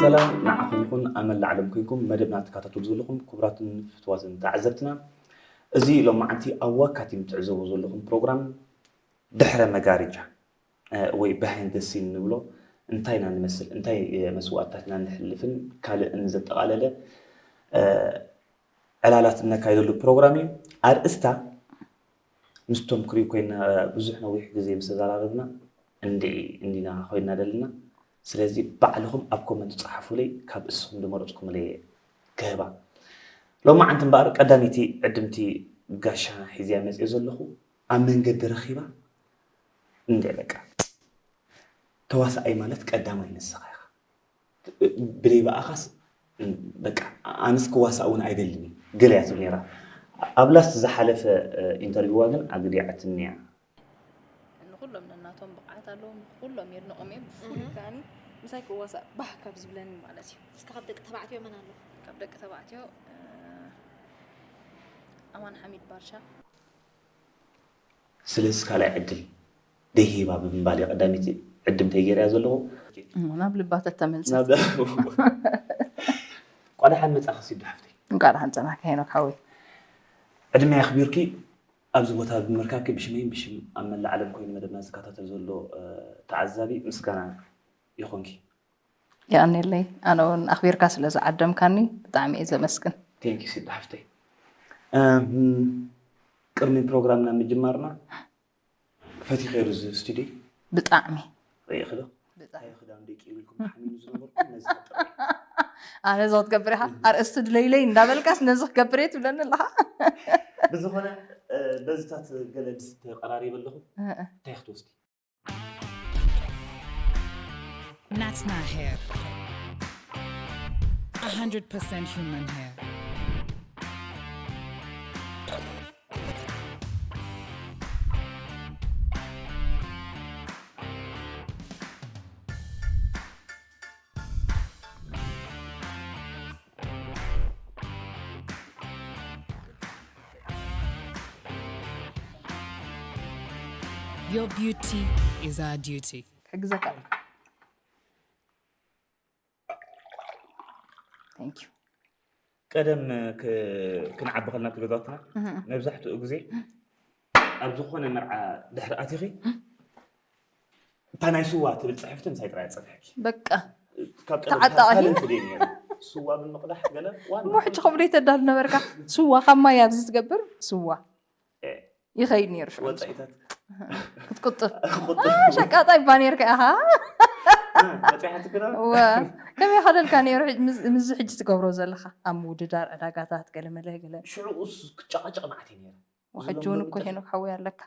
ሰላም ንዓኹም ይኹን ኣብ መላእ ዓለም ኮይንኩም መደብና ትከታተሉ ዘለኹም ክቡራትን ፍትዋትን ተዓዘብትና፣ እዚ ሎማዓንቲ ኣብ ዋካቲም ትዕዘቡ ዘለኹም ፕሮግራም ድሕረ መጋርጃ ወይ behind the scene ንብሎ፣ እንታይ ኢና ንመስል፣ እንታይ መስዋእትታት ኢና ንሕልፍን ካልእን ዘጠቓለለ ዕላላት እነካይደሉ ፕሮግራም እዩ። ኣርእስታ ምስቶም ክሪኡ ኮይና ብዙሕ ነዊሕ ግዜ ምስ ተዘራረብና እንድዒ እንዲና ኮይና ደለና። ስለዚ ባዕልኹም ኣብ ኮመንት ጸሓፉለይ፣ ካብ እስኹም ዝመረጽኩምለይ ክህባ። ሎማዓንቲ እምበኣር ቀዳመይቲ ዕድምቲ ጋሻ ሒዝያ መጽየ ዘለኹ ኣብ መንገዲ ረኺባ። እንደ በቃ ተዋሳኣይ ማለት ቀዳማይ ንስኻ ኢኻ። ብለይ ብኣኻስ በቃ ኣነስ ክዋሳእ እውን ኣይደልን እየ ገለ እያ ትብል ነይራ። ኣብ ላስት ዝሓለፈ ኢንተርቪዋ ግን ኣግዲዓትኒ እያ። ንኩሎም ነናቶም ብቕዓት ኣለዎም፣ ንኩሎም የድንቖም እየ። ብፍሉይ ከኣኒ ምሳይ ክዋሳእ ባህ ካብ ዝብለኒ ማለት እዩ። እስከ ካብ ደቂ ተባዕትዮ መን ኣሎ? ካብ ደቂ ተባዕትዮ ኣማን ሓሚድ ባርሻ። ስለዚ ካልኣይ ዕድል ደይህባ ብምባል እየ ቀዳመይቲ ዕድምተይ ገይረያ ዘለኹ። እሞ ናብ ልባ ተተመልሰት። እንኳ ደሓን መጻኺ ሲዱ ሓፍተይ። እንኳ ደሓን ጸናሕካ ሄኖክ ሓወይ። ዕድመ የኽቢርኪ ኣብዚ ቦታ ብምርካብኪ ብሽመይን ብሽም ኣብ መላእ ዓለም ኮይኑ መደብና ዝከታተል ዘሎ ተዓዛቢ ምስጋና ይኹንኪ። የቐንየለይ። ኣነ እውን ኣኽቢርካ ስለ ዝዓደምካኒ ብጣዕሚ እየ ዘመስግን። Thank you ሲዱ ሓፍተይ። እም፣ ቅድሚ ፕሮግራምና ምጅማርና ፈቲኸ ዶ እዚ ስቱድዮ? ብጣዕሚ። ርኢኺ ዶ? ብጣዕሚ። እንታይ ክዳን ደቂ ኢልኩም ሓሚኑ ዝነበርኩም ነዚ ፈጠረ። ኣነ እዞ ክትገብር ኢኻ ኣርእስቲ ድለይለይ እንዳበልካስ ነዚ ክገብር እየ ትብለኒ ኣለኻ። ብዝኾነ በዝታት ገለ ድስቲ ተቐራሪበ ኣለኹ። እንታይ ክትወስዲ? Natna hair. A hundred percent human hair. Your beauty is our duty. ክሕግዘካ። Thank you። ቀደም ክንዓቢ ከለና ኣብ ገዛውትና መብዛሕትኡ ግዜ ኣብ ዝኾነ መርዓ ድሕሪ ኣቲኺ እታ ናይ ስዋ ትብል ፅሕፍቲ ምሳይ ጥራይ ፀንሐኪ። በቃ ካብ ቀደም ተዓጣቒ። ታለንት ድየ ነይሩ። ስዋ ብምቕዳሕ ገለ ዋና እሞ ሕጂ ከምኡ ደይ ተዳሉ ነበርካ? ስዋ ካብ ማይ ኣብዚ ትገብር ስዋ። ይኸይድ ነይሩ ሽዑ። ወጻኢታት ክትቁጥብ። ሸቃጣይ እባ ነይርካ ኢኻ። በጺሓትክና? እወ። ከመይ ይኸደልካ ነይሩ ሕጂ ምስ- ምስዚ ሕጂ ትገብሮ ዘለኻ ኣብ ምውድዳር ዕዳጋታት ገለ መለ ገለ። ሽዑ እሱ ክጨቃጨቅ መዓት እዩ ነይሩ። ሕጂ እውን እኮ ሄኖክ ሓወይ ኣለካ።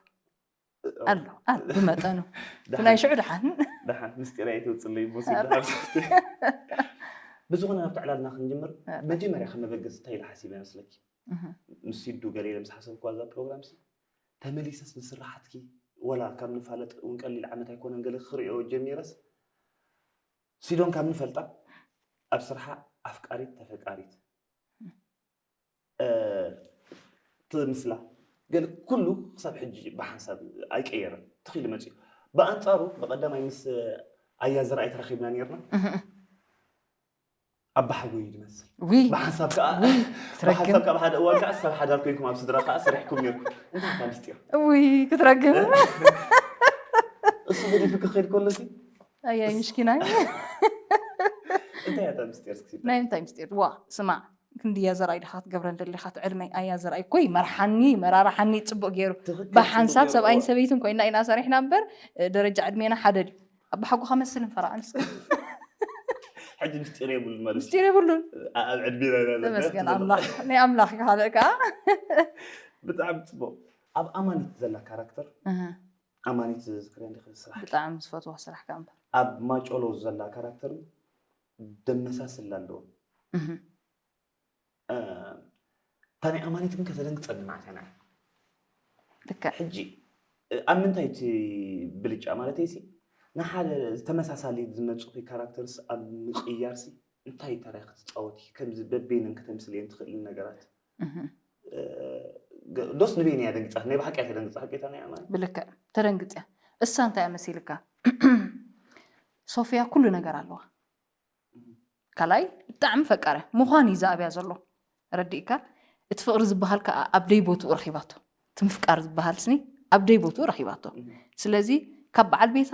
ኣሎ ኣሎ ብመጠኑ። ብናይ ሽዑ ደሓን። ደሓን ምስጢር ኣይተውፅለይ ሞሲ። ብዝኾነ ናብቲ ዕላልና ክንጅምር መጀመርያ ከም መበገሲ እንታይ ኢለ ሓሲበ ይመስለኪ? ምስ ሲዱ ገለ ኢለ ምስ ሓሰብክዋ እዛ ፕሮግራም ሲ ተመሊሰስ ንስራሓትኪ ወላ ካብ ንፋለጥ እውን ቀሊል ዓመት ኣይኮነን ገለ ክሪኦ ጀሚረስ ሲዶን ካብ ንፈልጣ ኣብ ስርሓ ኣፍቃሪት ተፈቃሪት ትምስላ ገለ ኩሉ ክሳብ ሕጂ ብሓንሳብ ኣይቀየረን ትኺሉ መፅኡ። ብኣንፃሩ ብቐዳማይ ምስ ኣያ ዘርኣይ ተራኺብና ነርና። ኣባሓጎ እዩ ዝመስል። ዊ ብሓንሳብ ከዓ ዊ ክትረግም። ብሓንሳብ ከዓ ሓደ እዋን ከዓ ሰብ ሓዳር ኮይንኩም ኣብ ስድራ ከዓ ሰሪሕኩም ነርኩም። እንታይ እታ ምስጢር? ዊ ክትረግም። እሱ ገዲፉ ክኸይድ ከሎ ሲ ኣያይ ምሽኪናይ። እንታይ እያ እታ ምስጢር እስኪ? ናይ እንታይ ምስጢር? ዋ ስማዕ ክንድያ ዘርኣይ ድኻ ክትገብረን ደሊኻ ትዕልመይ ኣያ ዘርኣይ እኮ ይመርሓኒ መራርሓኒ ፅቡቅ ገይሩ ትኽክል፣ ብሓንሳብ ጽቡቅ ሰብኣይን ገይሩ። ሰበይትን ኮይና ኢና ሰሪሕና እምበር ደረጃ ዕድሜና ሓደ ድዩ? ኣባሓጎኻ መስል ንፈርዖን እስከ። ሕጂ ምስጢር የብሉን ማለት ምስጢር የብሉን። ኣብ ዕድሜና ኢና ዘለና። ተመስገን ኣምላኽ። ናይ ኣምላኽ ይካልእ ከኣ። ብጣዕሚ ጽቡቕ። ኣብ ኣማኒት ዘላ ካራክተር፣ ኣሃ፣ ኣማኒት ዝዝክርያ እንዲኺ ስራሕ? ብጣዕሚ ዝፈትዋ ስራሕ ከኣ እምበር። ኣብ ማጨሎ ዘላ ካራክተር ደመሳስል ኣለዎ። እህ። እታ ናይ ኣማኒት ግን ከተደንግጸኒ መዓት እያ ንዓይ። ልክዕ። ሕጂ ኣብ ምንታይ እቲ ብልጫ ማለተይሲ ንሓደ ተመሳሳሊ ዝመጹኺ ካራክተርስ ኣብ ምቕያርሲ እንታይ ተራ ክትፃወት ከምዚ በበይነን ከተምስልየን ትኽእልን ነገራት? ዶስ ንበይን እያ ደንግፃት? ናይ ብሓቂ እያ ተደንግፃ? ሓቂታ ናይ ኣማን ብልክዕ ተደንግፅያ። እሳ እንታይ እያ መሲልካ? ሶፊያ ኩሉ ነገር ኣለዋ። ካልኣይ ብጣዕሚ ፈቃር እያ። ምዃን እዩ ዝኣብያ ዘሎ። ረዲእካ? እቲ ፍቕሪ ዝበሃል ከዓ ኣብ ደይ ቦትኡ ረኺባቶ። እቲ ምፍቃር ዝበሃል ስኒ ኣብ ደይ ቦትኡ ረኺባቶ። ስለዚ ካብ በዓል ቤታ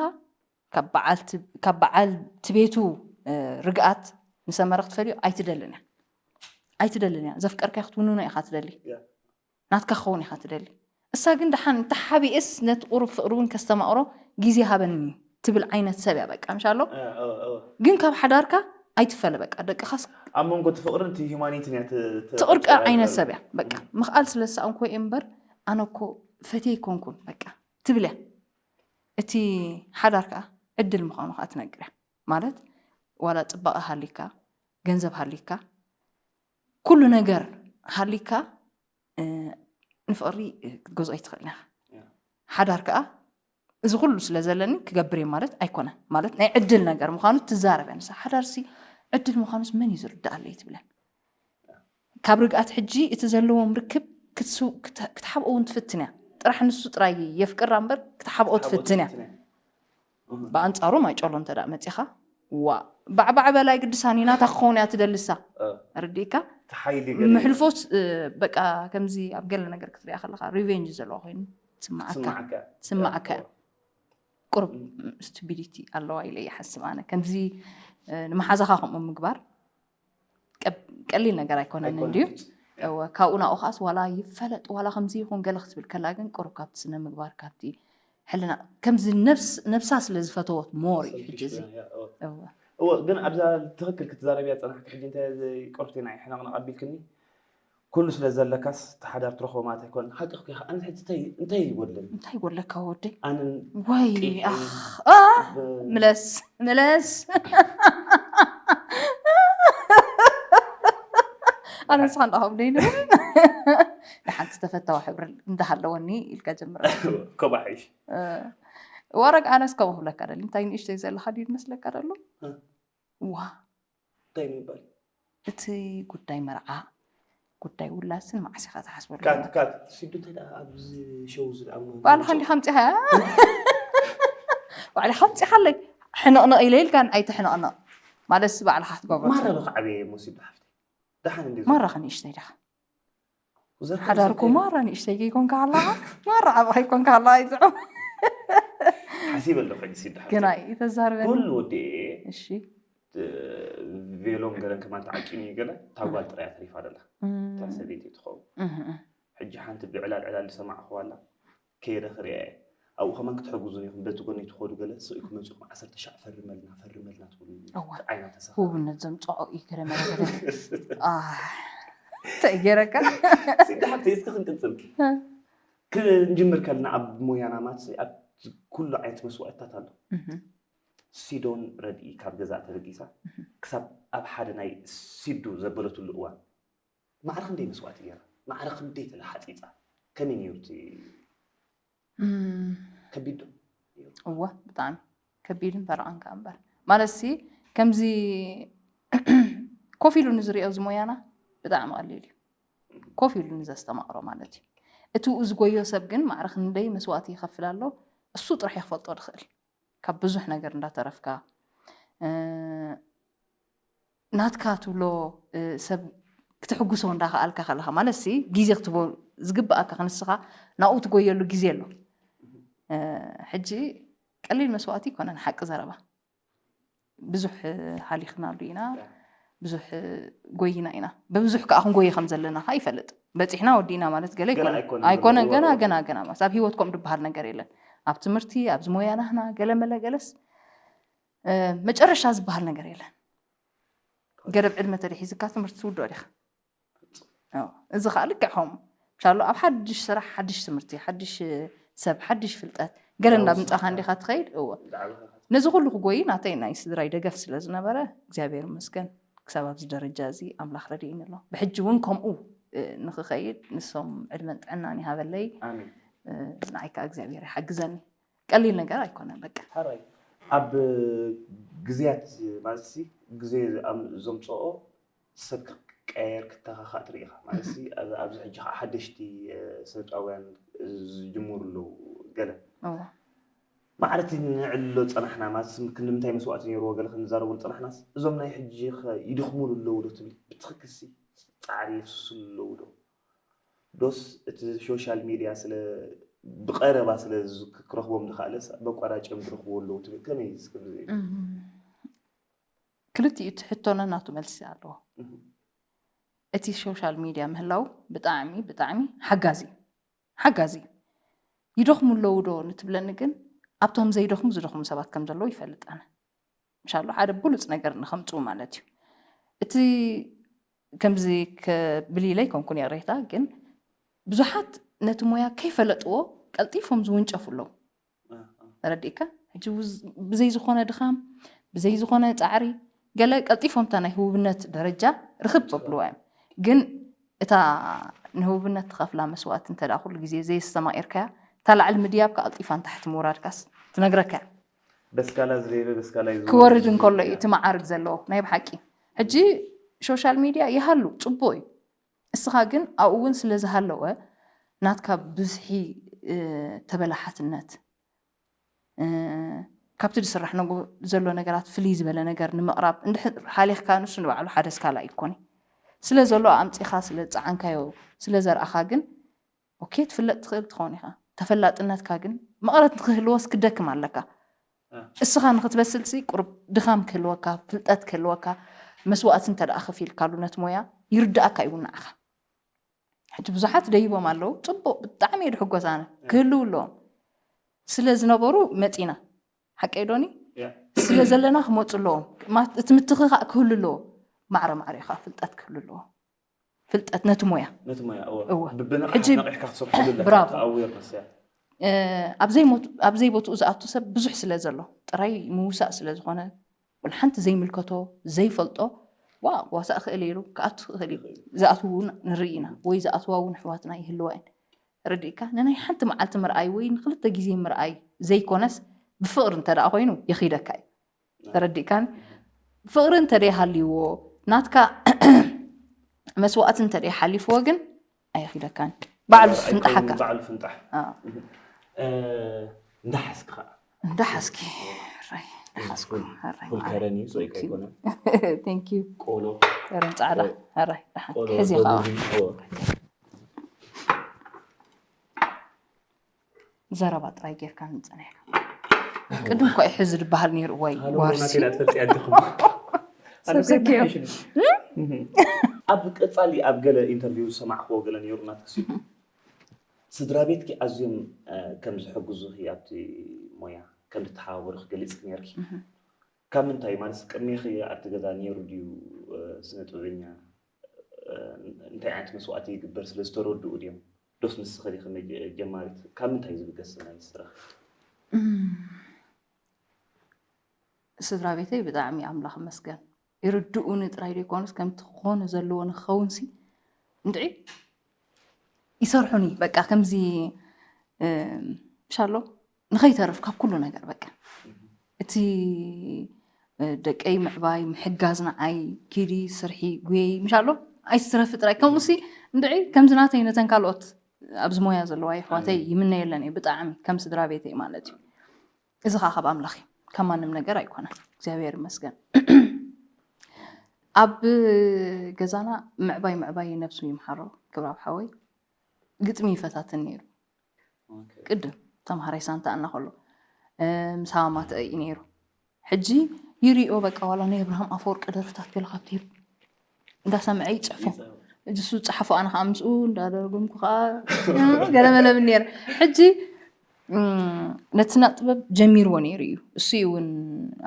ካብ በዓል ት- ካብ በዓል ትቤቱ እ፣ ርግኣት ንሰመረ ክትፈልዮ ኣይትደልን እያ። ኣይትደልን እያ። ዘፍቀርካ ክትውንኖ ኢኻ ትደሊ። Yeah. ናትካ ክኸውን ኢኻ ትደሊ። እሳ ግን ደሓን እንተሓቢኤስ ነቲ ቁሩብ ፍቕሪ እውን ከስተማቕሮ ግዜ ሃበኒ ትብል ዓይነት ሰብ እያ። በቃ ምሻሎ ግን ካብ ሓዳርካ ኣይትፈለ። በቃ ደቅኻስ ኣብ መንጎ እቲ ፍቕርን እቲ ሂማኒትን እያ ት- ት- ትቕርቀ ትቕርቀር ዓይነት ዘላ። ሰብ እያ። በቃ ምኽኣል ስለ ዝሰኣንኩ እየ እምበር ኣነ እኮ ፈትየ ኣይኮንኩን በቃ ትብል እያ። እቲ ሓዳር ከዓ ዕድል ምዃኑ ከዓ ትነግር እያ። ማለት ዋላ ፅባቐ ሃሊካ፣ ገንዘብ ሃሊካ፣ ኩሉ ነገር ሃሊካ እ፣ ንፍቕሪ እ፣ ክትገዝኦ ኣይትኽእልን ኢኻ። ያ። ሓዳር ከዓ እዚ ኩሉ ስለ ዘለኒ ክገብር እየ ማለት ኣይኮነን። ማለት ናይ ዕድል ነገር ምዃኑ ትዛረብ እያ ንሳ። ሓዳርሲ ዕድል ምዃኑስ መን እዩ ዝርዳኣለይ ትብለን። ካብ ርግኣት ሕጂ እቲ ዘለዎም ርክብ ክትስው- ክተ- ክትሓብኦ እውን ትፍትን እያ። ጥራሕ ንሱ ጥራይ የፍቅራ እምበር ክትሓብኦ ትፍትን እያ። ብኣንጻሩ ማይጨሎ እንተ ደኣ መጺኻ ዋ ባዕባዕ በላይ ግድሳኒ ናታ ክኸውን እያ ትደልሳ እ። ርዲእካ ተሓይሊ ምሕልፎስ እ፣ በቃ ከምዚ ኣብ ገለ ነገር ክትሪኣ ከለካ ሪቬንጅ ዘለዎ ኮይኑ ትስማዓካ ስማዓካ ትስማዓካ ቁሩብ ስቱቢዲቲ ኣለዋ ኢለ ይሓስብ ኣነ ከምዚ እ፣ ንመሓዛኻ ከምኡ ምግባር ቀብ- ቀሊል ነገር ኣይኮነን እንድዩ እወ ካብኡ ናብኡ ከዓስ ዋላ ይፈለጥ ዋላ ከምዚ ይኹን ገለ ክትብል ከላ ግን ቁሩብ ካብቲ ስነ ምግባር ካብቲ ሕልና ከምዚ ነብስ ነብሳ ስለ ዝፈተወት ሞር እዩ ሕጂ እዚ እወ እወ ግን ኣብዛ ትኽክል ክትዛረብያ ፀናሕኪ ሕጂ እንታይ ቁርብቲ ናይ ሕነቕነቕ ኣቢልክኒ ኩሉ ስለ ዘለካስ ተሓዳር ትረኽቦ ማለት ኣይኮን ሓቂ ክኮ ኣነ ሕጂ እንታይ እንታይ ይጎድለኒ እንታይ ይጎድለካ ወደይ ኣነን ወይ ቂም ኣኽ፣ ኣ፣ ምለስ ምለስ ኣነ ንስኻ እንዳኸም ደይንብል ንሓንቲ ዝተፈተዋ ሕብሪ እንዳሃለወኒ ኢልካ ጀምረ ኮባሒሽ ወረግ ኣነስ ከምኡ ክብለካ ደሊ እንታይ ንእሽተይ ዘለካ ድዩ መስለካ ደሎ እ። ዋ እንታይ ንምባል እቲ ጉዳይ መርዓ ጉዳይ ውላስን መዓስ ኢኻ ትሓስበሉ ካት ካት ሲዱ እንታይ ደኣ ኣብዚ ሸው ዝኣምኑ ባልኻ እንዲኻ ኣምፂኻ ባዕልኻ ኣምፂኻለይ ሕንቕንቕ ኢለ ኢልካን ኣይትሕንቕንቕ ማለትስ ባዕልኻ ክትገብሮ ማራ ዶ ከዓበየ እሞ ሲዱ ሓፍቲ ደሓን እንዲ ማራ ከንእሽተይ ዲኻ ሓዳርኩ ማራ ንእሽተይ ከይኮንካ ኣለኻ ማራ ዓብ ከይኮንካ ኣለኻ ይፅዑ ሓሲበ ኣለኹ ሕጂ ሲዱ ሓፍቲ ግና እዩ ተዛርበኒ ኩሉ ወዲኤ እሺ ቬሎን ገለን ከማን ተዓቂኑ እዩ ገለ እታ ጓል ጥራያ ተሪፋ ደላ እም፣ እታ ሰበይቲ ትኸውን እም፣ እም። ሕጂ ሓንቲ ብዕላል ዕላል ዝሰማዕኽዋ ኣላ ከይደ ክሪኣ እየ ኣብኡ ከማን ክትሕግዙን ኢኹም በቲ ጎኒ ትኸዱ ገለ ስቕ ኢልኩም መፂኹም ዓሰርተ ሻዕ ፈርመልና ፈርመልና ትብሉ እዋ። ዓይና ተሰኻ ውብነት ዘምፅዖ እዩ ገለ መለ እንታይ ገይረካ ሲዳ ሓብቲ እስኪ ክንቅፅል ክንጅምር ከልና ኣብ ሞያና ማለት ኣብ ኩሉ ዓይነት መስዋእትታት ኣሎ እህ፣ ሲዶን ረድኢ ካብ ገዛ ተበጊሳ ክሳብ ኣብ ሓደ ናይ ሲዱ ዘበለትሉ እዋን ማዕረ ክንደይ መስዋእቲ ገይራ ማዕረ ክንደይ ተለ ሓፂፃ ከመይ ነይሩ እቲ እም፣ ከቢድ ዶ እወ ብጣዕሚ ከቢድን ፈረቓን ከዓ እምበር ማለት ሲ ከምዚ ኮፍ ኢሉ ንዝሪኦ እዚ ሞያና ብጣዕሚ ቀሊል እዩ ኮፍ ኢሉ ንዘስተማቕሮ ማለት እዩ እቲ ዝጎዮ ሰብ ግን ማዕረ ክንደይ መስዋእቲ ይኸፍል ኣሎ እሱ ጥራሕ ይክፈልጦ ድኽእል ካብ ብዙሕ ነገር እንዳተረፍካ እ፣ ናትካ ትብሎ እ፣ ሰብ ክትሕጉሶ እንዳኸኣልካ ከለካ ማለት ሲ ግዜ ክትቦ ዝግብኣካ ክንስኻ ናብኡ ትጎየሉ ግዜ ኣሎ እ፣ ሕጂ ቀሊል መስዋእቲ ይኮነን ሓቂ ዘረባ ብዙሕ እ፣ ሃሊኽናሉ ኢና ብዙሕ እ፣ ጎይና ኢና በብዙሕ ከዓ ክንጎየ ከም ዘለና ከዓ ይፈልጥ በፂሕና ወዲእና ማለት ገለ ገና ይኮነን ኣይኮነን ኣይኮነን ገና ገና ይወርድ። ገና ገና ማለት ኣብ ሂወት ከም ዝበሃል ነገር የለን ኣብ ትምህርቲ ኣብዚ ሞያ ናህና ገለ መለ ገለስ እ፣ መጨረሻ ዝበሃል ነገር የለን ገደብ ዕድመ ተደሒዝካ ትምህርቲ ትውድኦ ዲኻ ኣዎ፣ እዚ ከዓ ልክዕ ከምኡ ሻሎ ኣብ ሓድሽ ስራሕ ሓድሽ ትምህርቲ ሓድሽ ሰብ ሓድሽ ፍልጠት ገለ እንዳምፃኻ እንዲኻ ትኸይድ እዎ ነዚ ኩሉ ክጎይ ናተይ ናይ ስድራይ ደገፍ ስለ ዝነበረ እግዚኣብሔር ይመስገን ክሳብ ኣብዚ ደረጃ እዚ ኣምላኽ ረድእኒ ኣሎ ብሕጂ እውን ከምኡ እ፣ ንክኸይድ ንሶም ዕድመን ጥዕናን ይሃበለይ ኣሜን እ፣ ንዓይ ከዓ እግዚኣብሔር ይሓግዘኒ ቀሊል ነገር ኣይኮነን በቃ ሓራይ ኣብ ግዜያት ማለት ሲ ግዜ ኣም- ዘምፅኦ ሰብ ክቀየር ክተኻኻእ ትርኢ ኢኻ ማለት ሲ ኣብ- ኣብዚ ሕጂ ከዓ ሓደሽቲ ስነጥበባውያን ዝጅምሩ ኣለዉ። ገለ እዎ ማዕረ እቲ ንዕሎ ፀናሕና ማለት ክንዲ ምንታይ መስዋእቲ ነይርዎ ገለ ክንዛረቡ ፀናሕናስ እዞም ናይ ሕጂ ኸ ይድኽሙሉ ኣለዉ ዶ ትብል? ብትኽክልሲ ፃዕሪ የፍስሱሉ ኣለዉ ዶ? ዶስ እቲ ሶሻል ሚድያ ስለ ብቐረባ ስለ ዝ- ክረኽቦም ዝኽኣለስ በቋራጭ እዮም ዝረኽብዎ ኣለዉ ትብል? ከመይ ዝስክም እም። ክልቲኡ እቲ ሕቶና ናቱ መልሲ ኣለዎ። እቲ ሶሻል ሚድያ ምህላው ብጣዕሚ ብጣዕሚ ሓጋዚ እዩ። ሓጋዚ እዩ። ይደኽሙ ኣለዉ ዶ ንትብለኒ ግን ኣብቶም ዘይደኽሙ ዝደኽሙ ሰባት ከም ዘለዉ ይፈልጥ ኣነ። ምሻሎ ሓደ ብሉፅ ነገር ንኸምፅኡ ማለት እዩ። እቲ ከምዚ ከብል ኢለ ኣይኮንኩን ይቕሬታ፣ ግን ብዙሓት ነቲ ሞያ ከይፈለጥዎ ቀልጢፎም ዝውንጨፉ ኣለዉ። ተረዲእካ? ሕጂ ውዝ- ብዘይ ዝኾነ ድኻም ብዘይ ዝኾነ ፃዕሪ ገለ ቀልጢፎም እታ ናይ ህቡብነት ደረጃ ርኽብ ከብልዋ እዮም። ግን እታ ንህቡብነት ትኸፍላ መስዋእቲ እንተ ደኣ ኩሉ ግዜ ዘየስተማቒርካያ እታ ላዕሊ ምድያብካ ቀልጢፋ ንታሕቲ ምውራድካስ ትነግረካ እያ። በስካላ ዝደይበ በስካላ እዩ ዝወርድ ክወርድ ዝብል እንከሎ እዩ እያ። እቲ መዓርግ ዘለዎ ናይ ብሓቂ። ሕጂ ሶሻል ሚድያ ይሃሉ ፅቡቅ እዩ። እስኻ ግን ኣብኡ እውን ስለ ዝሃለወ ናትካ ብዝሒ እ፣ ተበላሓትነት እ፣ ካብቲ ዝስራሕ ነጎ ዘሎ ነገራት ፍልይ ዝበለ ነገር ንምቕራብ እንድሕር ሓሊኽካ ንሱ ንባዕሉ ሓደ ስካላ ኣይኮነ ስለ ዘሎ ኣምፂኻ ስለ ዝፀዓንካዮ ስለ ዘርኣኻ ግን ኦኬ ትፍለጥ ትኽእል ትኸውን ኢኻ። ተፈላጥነትካ ግን መቐረት ንክህልዎስ ክደክም ኣለካ። እስኻ ንክትበስልሲ ቁሩብ ድኻም ክህልወካ፣ ፍልጠት ክህልወካ፣ መስዋእቲ እንተ ደኣ ከፊልካሉ ነቲ ሞያ ይርድኣካ እዩ ንዓኻ። ሕጂ ብዙሓት ደይቦም ኣለዉ፣ ፅቡቕ ብጣዕሚ እየ ድሕጎስ ኣነ ክህልዉ ኣለዎም። ስለ ዝነበሩ መፂና ሓቀይ ዶኒ ያ። ስለ ዘለና ክመፁ ኣለዎም። ማ- እቲ ምትኽኻእ ክህሉ ኣለዎ። ማዕረ ማዕረ ኢኻ ፍልጠት ክህሉ ኣለዎ። ፍልጠት ነቲ ሞያ ነቲ ሞያ እወ እወ። ብብንቕሓት ሕጂ ነቒሕካ ክትሰርሐሉ ኣለካ ብራቮ። እቲ ኣዌርነስ እያ። እ፣ ኣብ ዘይሞት- ኣብ ዘይቦትኡ ዝኣቱ ሰብ ብዙሕ ስለ ዘሎ ጥራይ ምውሳእ ስለ ዝኾነ ወላ ሓንቲ ዘይምልከቶ ዘይፈልጦ ዋ ዋሳእ ክእል ኢሉ ክኣቱ ክእል እዩ። ዝኣትዉ እውን ንርኢ ኢና ወይ ዝኣትዋ እውን ኣሕዋትና ይህልዋ እየን። ረዲእካ ንናይ ሓንቲ መዓልቲ ምርኣይ ወይ ንክልተ ግዜ ምርኣይ ዘይኮነስ ብፍቕሪ እንተ ደኣ ኮይኑ የኺደካ እዩ። ተረዲእካን ፍቕሪ እንተ ደይሃልይዎ ናትካ መስዋእቲ እንተ ደይሓሊፍዎ ግን ኣየኺደካን ባዕሉ ኣይኮነን ፍንጣሓካ ባዕሉ ፍንጣሕ ኣዎ። እ፣ እንዳሓስክ ከዓ እንዳሓስኪ ሕራይ እንዳሓስኩ ሕራይ ፉል ከረን እዩ ጾይቅ ኣይኮነን ቴንክ ዩ ቆሎ ከረን ጻዕዳ ሕራይ ደሓን ቆሎ ሕዚ ከዓ ደቡብ እዩ። እወ። ዘረባ ጥራይ ጌርካ ምጸናሕካ ቅድም እኳ እዩ ሕዚ ዝበሃል ነይሩ ወይ ሃሎ ዋርሲ ናቴና ትፈልጥያ ኣለኹም ሰብ ሰኪዮ ኣብ ቀጻሊ ኣብ ገለ ኢንተርቪው ዝሰማዕክዎ ገለ ነይሩ ናትክሲ ስድራ ቤትኪ ኣዝዮም እ፣ ከም ዝሕግዙኺ ኣብቲ ሞያ ከም ዝተሓባበሩኺ ገሊጽኪ ነይርኪ ካብ ምንታይ ማለት ቅድሜኺ ኣብቲ ገዛ ነይሩ ድዩ እ፣ ስነ ጥበበኛ እ፣ እንታይ ዓይነት መስዋእቲ ይግበር ስለ ዝተረድኡ ድዮም ዶስ ንስኺ ዲኺ መጀ- ጀማሪት ካብ ምንታይ ዝብገስ ናይ ስድራኺ ስድራ ቤተይ ብጣዕሚ ኣምላኽ መስገን ይርድኡኒ ጥራይ ዘይኮኑስ ከምቲ ክኾኑ ዘለዎ ንክኸውን ሲ እንድዒ ይሰርሑኒ በቃ ከምዚ እም፣ ሻሎ ንኸይተርፍ ካብ ኩሉ ነገር በቃ እቲ እ፣ ደቀይ ምዕባይ ምሕጋዝ ንዓይ ኪዲ ስርሒ ጉየይ ምሻሎ ኣይትትረፊ ጥራይ ከምኡ ሲ እንድዒ ከምዚ ናተይ ነተን ካልኦት ኣብዚ ሞያ ዘለዋ የሕዋተይ ይምነየለን እየ ብጣዕሚ ከም ስድራ ቤተይ ማለት እዩ እዚ ከዓ ካብ ኣምላኽ እዩ ካብ ማንም ነገር ኣይኮነን እግዚኣብሔር ይመስገን ኣብ ገዛና ምዕባይ ምዕባይ ነብሱ ይምሓሮ ክብራብ ሓወይ ግጥሚ ይፈታትን ነይሩ ቅድም ተምሃራይ ሳንታ ኣና ከሎ ምስ ሃማማተ እዩ ነይሩ ሕጂ ይሪኦ በቃ ዋላ ናይ ኣብርሃም ኣፈወርቂ ደርፍታት ገለ ካብቲ እንዳሰምዐ ይፅሕፎ ሕጂ እሱ ዝፀሓፎ ኣነ ከዓ ምስኡ እንዳደረጎምኩ ከዓ ገለመለምን ነይረ ሕጂ ነቲ ስነ ጥበብ ጀሚርዎ ነይሩ እዩ እሱ እውን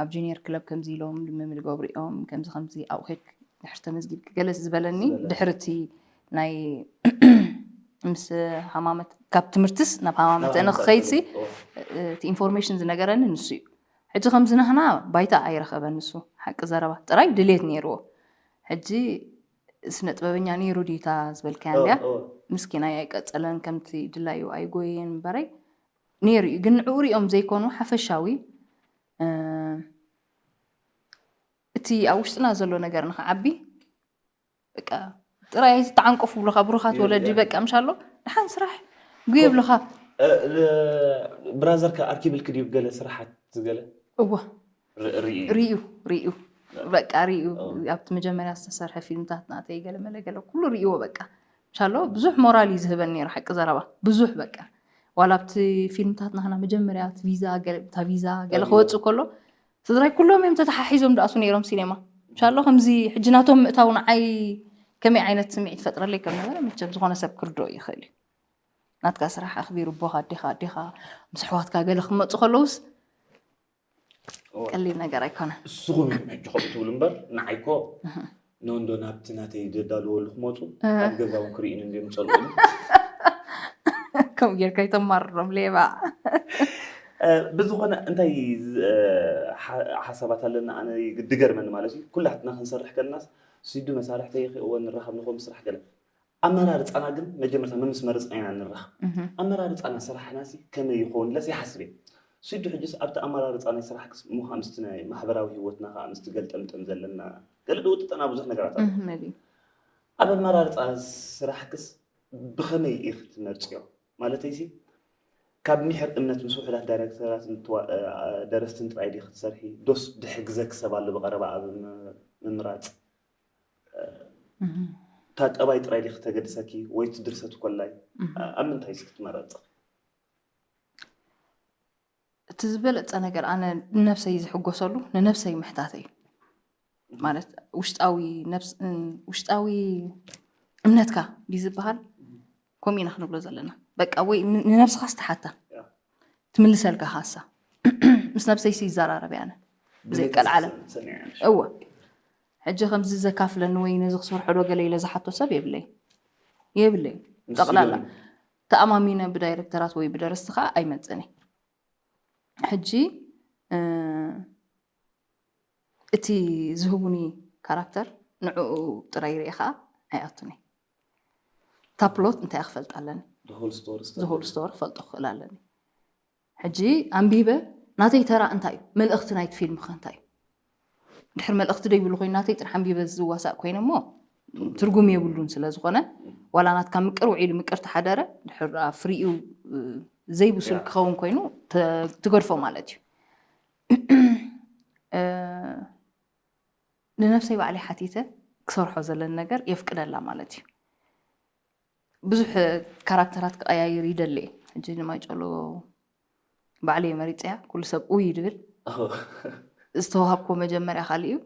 ኣብ ጁኒየር ክለብ ከምዚ ኢሎም ልምምድ ገብሩ እዮም ከምዚ ከምዚ ኣብኡ ከይድ ድሕር ተመዝጊብ ገለ ዝበለኒ ድሕርቲ ናይ ምስ ሃማመት ካብ ትምህርትስ ናብ ሃማመት ንክኸይድሲ እቲ ኢንፎርሜሽን ዝነገረኒ ንሱ እዩ ሕጂ ከምዚ ናህና ባይታ ኣይረኸበን ንሱ ሓቂ ዘረባ ጥራይ ድሌት ነይርዎ ሕጂ ስነ ጥበበኛ ነይሩ ዲታ ዝበልካያ እንድያ ምስኪና ኣይቀጸለን ከምቲ ድላዩ ኣይጎየን እምበረይ ነይሩ እዩ ግን ንዕኡ ሪኦም ዘይኮኑ ሓፈሻዊ እቲ ኣብ ውሽጥና ዘሎ ነገር ንክዓቢ በቃ ጥራይ ተዓንቆፉ ብሎኻ ብሩኻት ወለዲ በቃ ምሻሎ ደሓን ስራሕ ጉየ ብሎኻ። ብራዘርካ ኣርኪብልክ ድዩ ገለ ስራሓት ዝገለ እዋ ርኢ ሪዩ ሪዩ በቃ ሪዩ ኣብቲ መጀመርያ ዝተሰርሐ ፊልምታት ናተይ ገለ መለ ገለ ኩሉ ሪእዎ በቃ ምሻሎ ብዙሕ ሞራል እዩ ዝህበን ነይሩ ሓቂ ዘረባ ብዙሕ በቃ ዋላ ኣብቲ ፊልምታት ናህና መጀመርያ እቲ ቪዛ ገለ እታ ቪዛ ገለ ክወፅእ ከሎ ስድራይ ኩሎም እዮም ተተሓሒዞም ደኣሱ ነይሮም ሲኔማ ምሻሎ ከምዚ ሕጂ ናቶም ምእታው ንዓይ ከመይ ዓይነት ስምዒት ይፈጥረለይ ከም ነበረ መቸም ዝኾነ ሰብ ክርድኦ ይኽእል እዩ ናትካ ስራሕ ኣኽቢሩ ኣቦኻ ኣዴኻ ኣዴኻ ምስ ኣሕዋትካ ገለ ክመፁ ከለውስ ቀሊል ነገር ኣይኮነን እስኹም ኢኹም ሕጂ ከምኡ ትብሉ እምበር ንዓይኮ ነንዶ ናብቲ ናተይ ዘዳልወሉ ክመፁ ኣብ ገዛ እውን ክርእዩኒ እንድዮም ዝፀልኡኒ ከምኡ ጌርካ ይተማርሮም ሌባ ብዝኾነ እንታይ ሓሳባት ኣለና ኣነ ድገርመኒ ማለት እዩ ኩላትና ክንሰርሕ ከለናስ ሲዱ መሳርሕተይ ይኽእወ ንራኸብ ንኾም ስራሕ ገለ ኣመራርፃና ግን መጀመርታ መምስ መርፃ ኢና ንራኸብ ኣመራርፃና ስራሕና ሲ ከመይ ይኸውን ለስ ይሓስብ እየ ሲዱ ሕጅስ ኣብቲ ኣመራርፃ ናይ ስራሕ ክስ ምዃ ምስቲ ናይ ማሕበራዊ ህይወትና ከዓ ምስቲ ገልጠምጠም ዘለና ገለ ድውጥጠና ብዙሕ ነገራት ኣሎ ኣብ ኣመራርፃ ስራሕክስ ብኸመይ ኢኺ ትመርፅዮ? ማለተይሲ ካብ ሚሕር እምነት ምስ ውሑዳት ዳይሬክተራትን ደረስትን ጥራይ ዲኺ ትሰርሒ ዶስ ድሕግዘኪ ሰብ ኣሎ ብቐረባ ኣብ ምምራፅ? እታ ጠባይ ጥራይ ዲኺ ተገድሰኪ ወይ እቲ ድርሰት ኮላይ ኣብ ምንታይ እስኪ ትመረፂ? እቲ ዝበለፀ ነገር ኣነ ንነብሰይ ዝሕጎሰሉ ንነብሰይ ምሕታት እዩ ማለት ውሽጣዊ ውሽጣዊ እምነትካ ድዩ ዝበሃል ከምኡ ኢና ክንብሎ ዘለና በቃ ወይ ንነብስኻ ዝተሓታ ትምልሰልካ ሃሳ ምስ ነብሰይ ሲ ይዘራረብ ያነ ብዘይ ቀልዓለም እወ ሕጂ ከምዚ ዘካፍለኒ ወይ ነዚ ክሰርሖ ዶ ገለ ኢለ ዝሓቶ ሰብ የብለይ የብለይ ጠቕላላ ተኣማሚነ ብዳይረክተራት ወይ ብደረስቲ ከዓ ኣይመፅእን ሕጂ እቲ ዝህቡኒ ካራክተር ንዕኡ ጥራይ ርኤ ከዓ ኣይኣቱኒ እታ ፕሎት እንታይ ክፈልጥ ኣለኒ ዝሆል ስቶር ክፈልጦ ክኽእል ኣለኒ ሕጂ ኣንቢበ ናተይ ተራ እንታይ እዩ መልእኽቲ ናይቲ ፊልም ከ እንታይ እዩ ድሕር መልእኽቲ ደይብሉ ኮይኑ ናተይ ጥራሕ ኣንቢበ ዝዋሳእ ኮይነ እሞ ትርጉም የብሉን ስለ ዝኾነ ዋላ ናትካ ምቅር ውዒሉ ምቅር ተሓደረ ድሕር ፍሪኡ ዘይብሱል ክኸውን ኮይኑ ትገድፎ ማለት እዩ ንነብሰይ ባዕለይ ሓቲተ ክሰርሖ ዘለኒ ነገር የፍቅደላ ማለት እዩ ብዙሕ ካራክተራት ክቀያይር ይደሊ ሕጂ ንማይጨሎ ባዕለይ መሪፀያ ኩሉ ሰብ ኡይ ድብል ዝተዋሃብኮ መጀመርያ ካልእ እዩ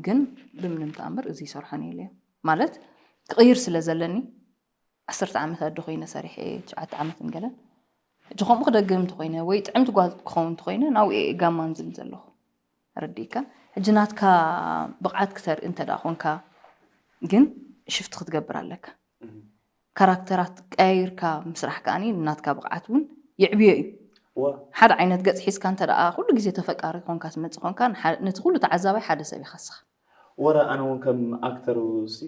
ግን ብምንም ተኣምር እዚ ይሰርሖ ነይለ ማለት ክቅይር ስለ ዘለኒ ዓሰርተ ዓመት ኣዶ ኮይነ ሰሪሐ ትሽዓተ ዓመት እንገለን ሕጂ ከምኡ ክደግም እንተኮይነ ወይ ጥዕምቲ ጓል ክኸውን እንተኮይነ ናብኡ እየ ጋማን ዝብል ዘለኹ ረዲእካ ሕጂ ናትካ ብቕዓት ክተርኢ እንተ ደኣ ኮንካ ግን ሽፍቲ ክትገብር ኣለካ ካራክተራት ቀያይርካ ምስራሕ ከኣኒ ናትካ ብቕዓት እውን ይዕብዮ እዩ ሓደ ዓይነት ገፅ ሒዝካ እንተ ደኣ ኩሉ ግዜ ተፈቃሪ ኮንካ ትመፅእ ኮንካ ነቲ ኩሉ ተዓዛባይ ሓደ ሰብ ይኸስኻ ወረ ኣነ እውን ከም ኣክተር ሲ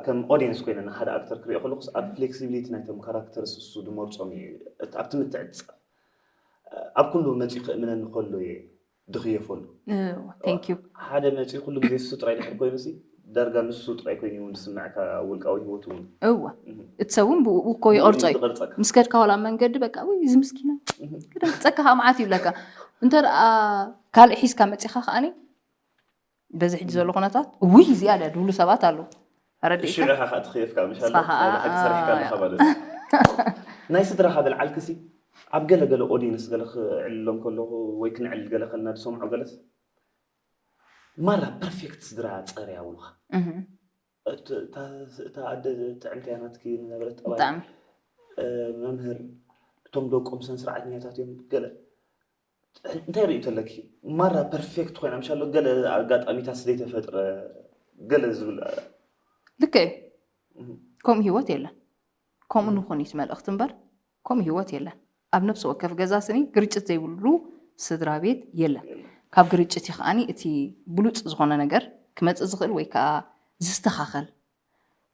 ከም ኦዲየንስ ኮይነ ንሓደ ኣክተር ክሪኦ ከለኩስ ኣብ ፍሌክሲቢሊቲ ናይቶም ካራክተርስ እሱ ድመርፆም እዩ ኣብቲ ምትዕፅፃፍ ኣብ ኩሉ መፂኡ ክእምነኒ ከሎ እየ ድኽየፈሉ Thank you ሓደ መፂኡ ኩሉ ግዜ ንሱ ጥራይ ድሕር ኮይኑ ሲ ዳርጋ ንሱ ጥራይ ኮይኑ እውን ዝስምዐካ ውልቃዊ ህይወት እውን እወ እቲ ሰብ እውን ብኡ እኮ ይቐርፆ እዩ ይቐርፀካ ምስ ከድካ ዋላ ኣብ መንገዲ በቃ ወይ እዚ ምስኪና ክደንግፀካ ከዓ መዓት ይብለካ እንተ ደኣ ካልእ ሒዝካ መፂኻ ከዓኒ በዚ ሕጂ ዘሎ ኩነታት ውይ እዚኣ ድያ ድብሉ ሰባት ኣለዉ ተረዲእካ ሽዑ ኢኻ ከዓ ትኽየፍካ ምሻሎ ንስኻ ከዓ፣ ናይ ብሓቂ ሰሪሕካ ኣለኻ ማለት እዩ ናይ ስድራኻ በልዓልክሲ ኣብ ገለ ገለ ኦዲየንስ ገለ ክዕልሎም ከለኹ ወይ ክንዕልል ገለ ከልና ዝሰምዖ ገለስ ማራ ፐርፌክት ስድራ ፀርያ ውልኻ እህ፣ እት- እታ- እታ ኣደ ጥዕምቲ እያ ናትኪ ዝነበረት ጠባይ ብጣዕሚ እ፣ መምህር እቶም ደቆም ሰን ስርዓተኛታት እዮም ገለ እንታይ ርእዩ ተለኪ ማራ ፐርፌክት ኮይና ምሻሎ ገለ ኣጋጣሚታት ስለይተፈጥረ ገለ ዝብል ልክዕ እዩ። ከምኡ ህይወት የለን። ከምኡ ንኹን እዩ እቲ መልእኽቲ እምበር ከምኡ ህይወት የለን። ኣብ ነፍሲ ወከፍ ገዛ ስኒ ግርጭት ዘይብሉ ስድራ ቤት የለን። ካብ ግርጭት እዩ ከዓኒ እቲ ብሉፅ ዝኾነ ነገር ክመፅእ ዝኽእል ወይ ከዓ ዝስተኻኸል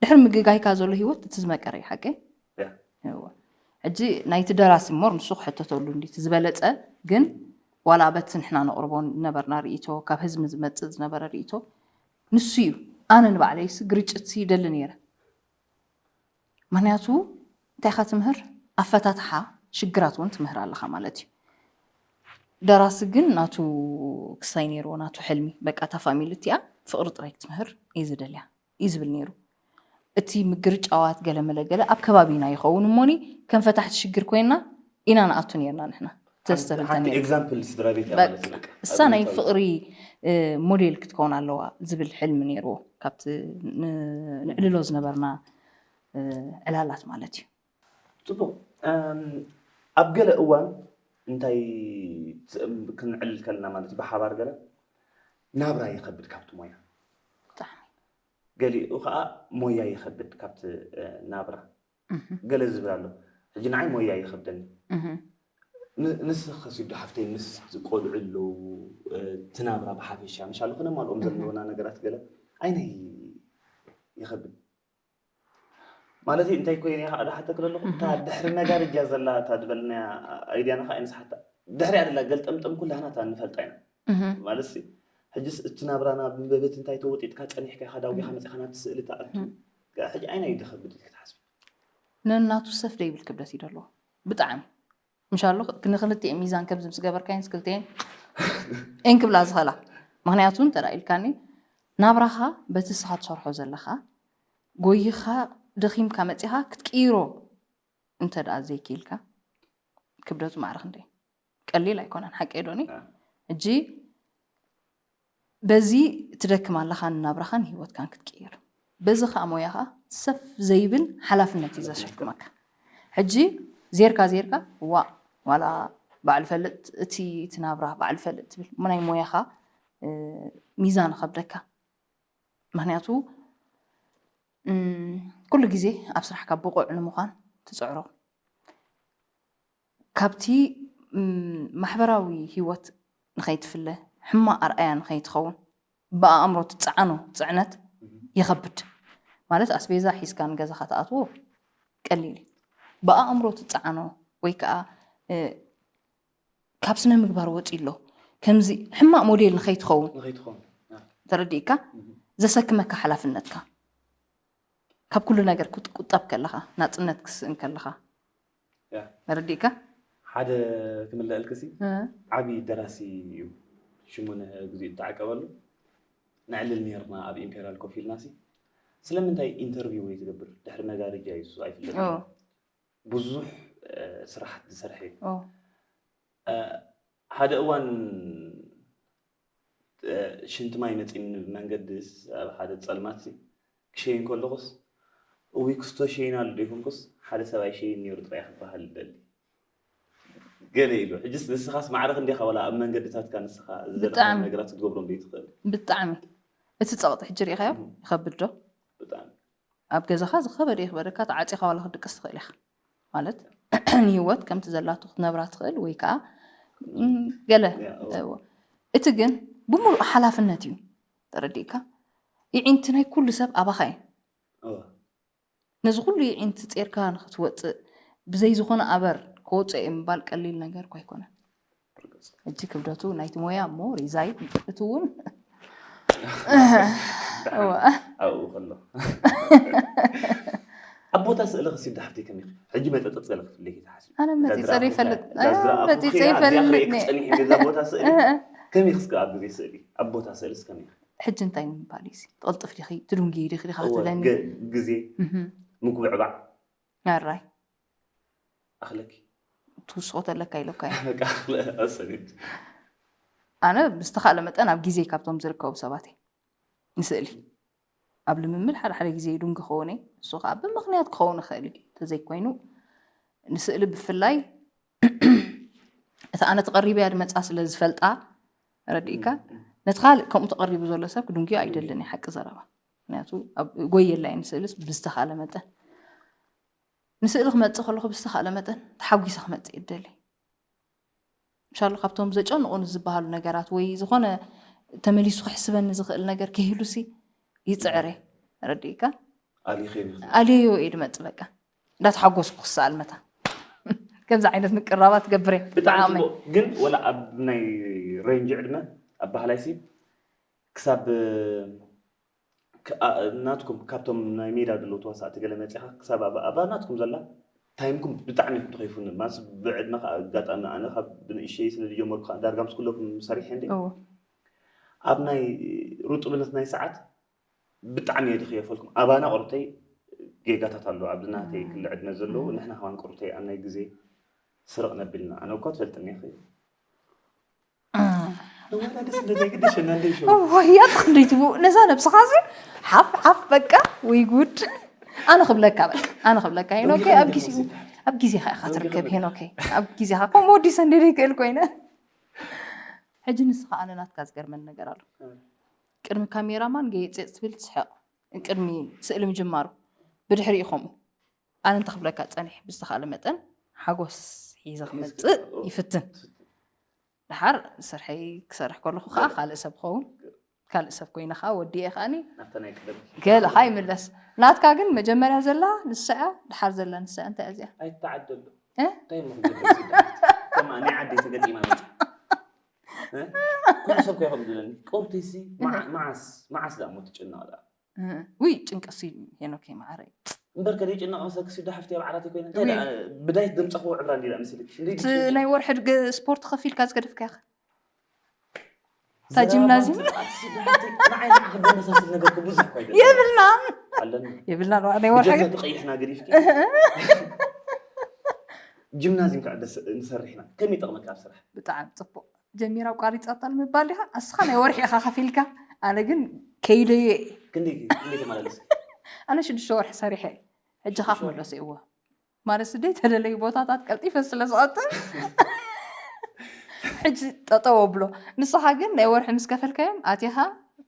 ድሕሪ ምግጋይካ ዘሎ ህይወት እቲ ዝመቀረ እዩ ሓቀይ ያ። እወ። ሕጂ ናይቲ ደራሲ እሞ ንሱ ክሕተተሉ እንዲ እቲ ዝበለፀ ግን ዋላ በቲ ንሕና ነቕርቦ ነበርና ርእይቶ፣ ካብ ህዝቢ ዝመጽእ ዝነበረ ርእይቶ ንሱ እዩ። ኣነ ንባዕለይሲ ግርጭትሲ ይደሊ ነይረ። ምክንያቱ እንታይ ኢኻ ትምህር? ኣፈታትሓ ሽግራት እውን ትምህር ኣለኻ ማለት እዩ። ደራሲ ግን ናቱ ክሳይ ነይርዎ፣ ናቱ ሕልሚ፣ በቃ እታ ፋሚሊ እቲኣ ፍቕሪ ጥራይ ክትምህር እዩ ዝደልያ እዩ ዝብል ነይሩ። እቲ ምግርጫዋት ገለ መለ ገለ ኣብ ከባቢና ይኸውን እሞኒ፣ ከም ፈታሕቲ ሽግር ኮይና ኢና ንኣቱ ነይርና ንሕና። ተስተብልተ ሓንቲ ነይሩ። ኤግዛምፕል ስድራ ቤት እያ በቃ ማለት እዩ። በቃ እሳ ናይ ፍቕሪ እ፣ ሞዴል ክትከውን ኣለዋ ዝብል ሕልሚ ነይርዎ፣ ካብቲ ን- ንዕልሎ ዝነበርና እ፣ ዕላላት ማለት እዩ። ፅቡቅ። እም፣ ኣብ ገለ እዋን እንታይ ት- ክንዕልል ከለና ማለት እዩ፣ ብሓባር ገለ ናብራ ይኸብድ ካብቲ ሞያ። ብጣዕሚ ገሊኡ ከዓ ሞያ ይኸብድ ካብቲ እ፣ ናብራ። እህ፣ ገለ ዝብል ኣሎ። ሕጂ ንዓይ ሞያ ይኸብደኒ። እህ። ን- ንስኺ ከሲዶ ሓፍተይ ምስ ቆልዑ ኣለዉ እ፣ እቲ ናብራ ብሓፈሻ ምሻሉ ክነማልኦም ዘለዎና ነገራት ገለ ኣይነይ ይኸብድ ማለት እዩ። እንታይ ኮይነ ከዓ ዝሓተክ ዘለኹ እታ ድሕሪ መጋረጃ ዘላ እታ ዝበልናያ ኣይድያና ከዓ ኣይንስሓታ። ድሕሪያ ደላ ገልጠምጠም ኩላህና እታ ንፈልጣ ኢና እህ፣ ማለት ሲ። ሕጅስ እቲ ናብራና ብንበበት እንታይ ተወጢጥካ ጸኒሕካ ኢኻ ዳዊኻ መጺኻ ናብቲ ስእሊ ትኣቱ። ሕጂ ኣይና ይደኸብድ ክትሓስብ ነናቱ ሰፍ ደይብል ክብደት እዩ ደለዎ ብጣዕሚ ምሻሉ። ንክልቲኤ ሚዛን ከምዚ ምስ ገበርካየን ስክልቲኤን ኤን ክብላ ዝኸላ። ምክንያቱ እንተ ኢልካኒ ናብራኻ በቲ ስኻ ትሰርሖ ዘለኻ ጎይኻ ደኺምካ መፂኻ ክትቅይሮ እንተ ደኣ ዘይክኢልካ ክብደቱ ማዕረ ክንደይ ቀሊል ኣይኮነን። ሓቂ ዶኒ ሕጂ በዚ ትደክም ኣለኻ ንናብራኻን ህይወትካን ክትቅይር፣ በዚ ከዓ ሞያኻ ሰፍ ዘይብል ሓላፍነት እዩ ዘሸክመካ። ሕጂ ዜርካ ዜርካ ዋ ዋላ ባዕሉ ፈልጥ እቲ እቲ ናብራ ባዕሉ ፈልጥ ትብል እሞ ናይ ሞያኻ እ፣ ሚዛን ከብደካ። ምክንያቱ እም፣ ኩሉ ግዜ ኣብ ስራሕካ ብቑዕ ንምዃን ትፅዕሮ። ካብቲ እም፣ ማሕበራዊ ህይወት ንኸይትፍለ፣ ሕማቕ ኣርኣያ ንኸይትኸውን፣ ብኣእምሮ ትፀዓኖ ፅዕነት ይኸብድ። ማለት ኣስቤዛ ሒዝካ ንገዛኻ ትኣትዎ ቀሊል እዩ። ብኣእምሮ ትፀዓኖ ወይ ከዓ እ፣ ካብ ስነ ምግባር ወፂ ኣሎ ከምዚ ሕማቕ ሞዴል ንኸይትኸውን ንኸይትኸውን ተረዲእካ ዘሰክመካ ሓላፍነትካ ካብ ኩሉ ነገር ክትቁጠብ ከለኻ ናፅነት ክስእን ከለኻ ያ። ተረዲእካ ሓደ ክምለአልክሲ እ፣ ዓብዪ ደራሲ እዩ። ሽሙ ንግዚኡ እተዓቀበሉ ነዕልል ነርና ኣብ ኢምፔሪያል ኮፍ ኢልናሲ ስለምንታይ ኢንተርቪው ወይ ትገብር ድሕሪ መጋረጃ እዩ እሱ ኣይፍለጥ ኦ፣ ብዙሕ እ፣ ስራሓት ዝሰርሐ እዩ። ኦ፣ እ፣ ሓደ እዋን እ፣ ሽንቲ ማይ መፂኒ መንገድስ ኣብ ሓደ ፀልማት ክሸይን ከለኹስ እዊ ክስቶ ሸይን ኣሎ ደይኮንኩስ ሓደ ሰብኣይ ሸይን ነይሩ ጥራይ ክበሃል ይደሊ ገለ ኢሉ። ሕጅስ ንስኻስ ማዕረ ክንዲኻ ወላ ኣብ መንገድታትካ ንስኻ ዝደለኻ ብጣዕሚ። ነገራት ክትገብሮም ዘይትኽእል ብጣዕሚ እቲ ፀቕጢ ሕጂ ርኢኻዮ ይኸብድ ዶ ብጣዕሚ ኣብ ገዛኻ ዝኸበደ ይኽበደካ ተዓፂኻ ዋላ ክትድቅስ ትኽእል ኢኻ ማለት ንህይወት ከምቲ ዘላቶ ክትነብራ ትኽእል ወይ ከዓ እም፣ ገለ ያ፣ እወ። እወ። እቲ ግን ብምሉእ ሓላፍነት እዩ ተረዲእካ ይዒንቲ ናይ ኩሉ ሰብ ኣባኻ እዩ እወ። ነዚ ኩሉ ይዒንቲ ጼርካ ንክትወፅእ ብዘይ ዝኾነ ኣበር ክወፅእ እየ ምባል ቀሊል ነገር እኮ ኣይኮነን ሕጂ ክብደቱ ናይቲ ሞያ እሞ ሪዛይን እቲ እውን እወ። ኣብኡ ከሎ ኣብ ቦታ ስእሊ ክሲብ ሓፍተይ ከመይ ኢኺ? ሕጂ መጠጠጥ ገለ ክትብለይ ከይትሓስቢ ኣነ መፂፀ ይፈልጥ ዳዝራ መፂፀ ኣፉኺ ኣብዚኣ ይፈልጥ ክርኢ ነ- ክፀኒሕ ገዛ ቦታ ስእሊ ከመይ ክስከ ኣብ ግዜ ስእሊ ኣብ ቦታ ስእሊ እስከመይ ኢኺ? ሕጂ እንታይ ምባል እዩ ትቕልጥፍ ዲኺ ትድንጊ ዲኺ ዲኻ እወ፣ ትብለኒ ገ- ግዜ እህ፣ ምጉብዕባዕ ኣራይ ኣኽለኪ ትውስኾ ተለካ ኢለካ እዩ በቃ ኣኽለ ኣሰኒት ኣነ ብዝተኻእለ መጠን ኣብ ግዜ ካብቶም ዝርከቡ ሰባት እየ ንስእሊ ኣብ ልምምድ ሓደ ሓደ ግዜ ይድንጊ ክኸውን እየ እሱ ከዓ ብምኽንያት ክኸውን ይኽእል እዩ ተዘይኮይኑ ንስእሊ ብፍላይ እቲ ኣነ ተቐሪበያ ድመፃ ስለ ዝፈልጣ ረድእካ ነቲ ካልእ ከምኡ ተቐሪቡ ዘሎ ሰብ ክድንግዮ ኣይደልን እየ ሓቂ ዘረባ ምክንያቱ ጎየላ እየ ንስእልስ ብዝተኻለ መጠን ንስእሊ ክመፅእ ከለኹ ብዝተኻለ መጠን ተሓጒሰ ክመፅእ ይደሊ ምሻሉ ካብቶም ዘጨንቑ ዝበሃሉ ነገራት ወይ ዝኾነ ተመሊሱ ክሕስበኒ ዝኽእል ነገር ክህሉ ሲ ይፅዕር እየ ረድእካ ኣሊኸ ኣልዮ እየ ድመፅ በቃ እንዳተሓጎስኩ ክሰኣል መታ ከምዚ ዓይነት ምቅራባት ገብር እየ ብጣዕሚ ብዓቕመይ። ጽቡቕ። ግን ወላ ኣብ ናይ ሬንጅ ዕድመ ኣብ ባህላይ ሲ ክሳብ ክ- ኣ- ናትኩም ካብቶም ናይ ሜዳ ዘለዉ ተዋሳእቲ ገለ መፂኻ ክሳብ ኣብ ኣብ ናትኩም ዘላ ታይምኩም ብጣዕሚ ኢኹም ተኸይፉኒ። ማስ ብዕድመ ከዓ ኣጋጣሚ ኣነ ካብ ብንእሸይ ስለ ዝጀመርኩ ከዓ ዳርጋ ምስ ኩለኩም ሰሪሐ እንደ እዎ። ኣብ ናይ ርጡብነት ናይ ሰዓት ብጣዕሚ እየ ድኽየፈልኩም። ኣባና ቁርብተይ ጌጋታት ኣለዉ ኣብዚ ናተይ ክሊ ዕድመ ዘለዉ ንሕና ከማን ቁርብተይ ኣብ ናይ ግዜ ስርቕ ነቢልና ኣነ እኳ ትፈልጥኒ ኢኺ። ወላ ደስ እንደ ዘይግድሽ እና እንደ ይሸው ወያ ክንደይ ትቡ ነዛ ነብስኻ ዚ ሓፍ ሓፍ በቃ ወይ ጉድ። ኣነ ክብለካ በቃ ኣነ ክብለካ ሄኖከ ኣብ ግዜ ኣብ ግዜኻ ኢኻ ትርከብ ሄኖከ። ኣብ ግዜኻ ከም ወዲ ሰንደደ ይክእል ኮይነ። ሕጂ ንስኻ ኣነ ናትካ ዝገርመን ነገር ኣሎ። ቅድሚ ካሜራማን ገየፅየፅ ትብል ትስሕቕ፣ ቅድሚ ስእሊ ምጅማሩ ብድሕሪኡ ከምኡ። ኣነ እንተ ክብለካ ፀኒሕ ብዝተኻእለ መጠን ሓጎስ ሒዘ ክመፅእ ይፍትን። ድሓር ስርሐይ ክሰርሕ ከለኹ ከዓ ካልእ ሰብ ክኸውን ካልእ ሰብ ኮይነ ከዓ ወዲኤ ከዓኒ ናብታ ናይ ቅደም ገለ ከዓ ይምለስ። ናትካ ግን መጀመርያ ዘላ ንስዐ ድሓር ዘላ ንስዐ እንታይ እዚኣ ኣይተዓደሉ እ? እንታይ እሞ ክገብር ሲዳ ከማ ናይ ዓዲ ተገጢማ መጣ እ? ኩሉ ሰብ ከይኸም ዝለኒ ቁርቲሲ መዓስ መዓስ ዳሞ ትጭነቕ ዳ ውይ ጭንቀት ሲ ሄኖከ ማዕረይ እምበር ከደይ ጭነቕ መሰልክ ሲዳ ሓፍቲ ኣብ ዓራት ኮይነ እንታይ ደኣ ብዳይት ደምፀኽዎ ዕብራ እንዲላ መሰልክ እንዴ እቲ ናይ ወርሒ ድገ- ስፖርት ከፊልካ ዝገደፍካ ኢኻ እታ ጂምናዚም ንዓይ ንዓኺ ዘመሳስል ነገር ብዙሕ እኳ ኣይደለም የብልና ኣለና የብልና ናይ ወርሒ ብጀካ ተቐይሕና ገዲፍኪ ጂምናዚም ከዓ ደስ ንሰርሕ ኢና ከመይ ይጠቕመካ ኣብ ስራሕ ብጣዕሚ ፅቡቅ ጀሚራ ቋሪፃታ ንምባል ዲኻ ኣስኻ ናይ ወርሒ ኢኻ ከፊልካ ኣነ ግን ከይደየ ክንደይ ክንደይ ተመላለስ ኣነ ሽዱሽተ ወርሒ ሰሪሐ ሕጂ ኻ ክምለስ እዎ ማለት ስደይ ተደለዩ ቦታታት ቀልጢፈ ስለ ዝቐጥል ሕጂ ጠጠው ኣብሎ ንስኻ ግን ናይ ወርሒ ምስ ከፈልካዮም ኣቲኻ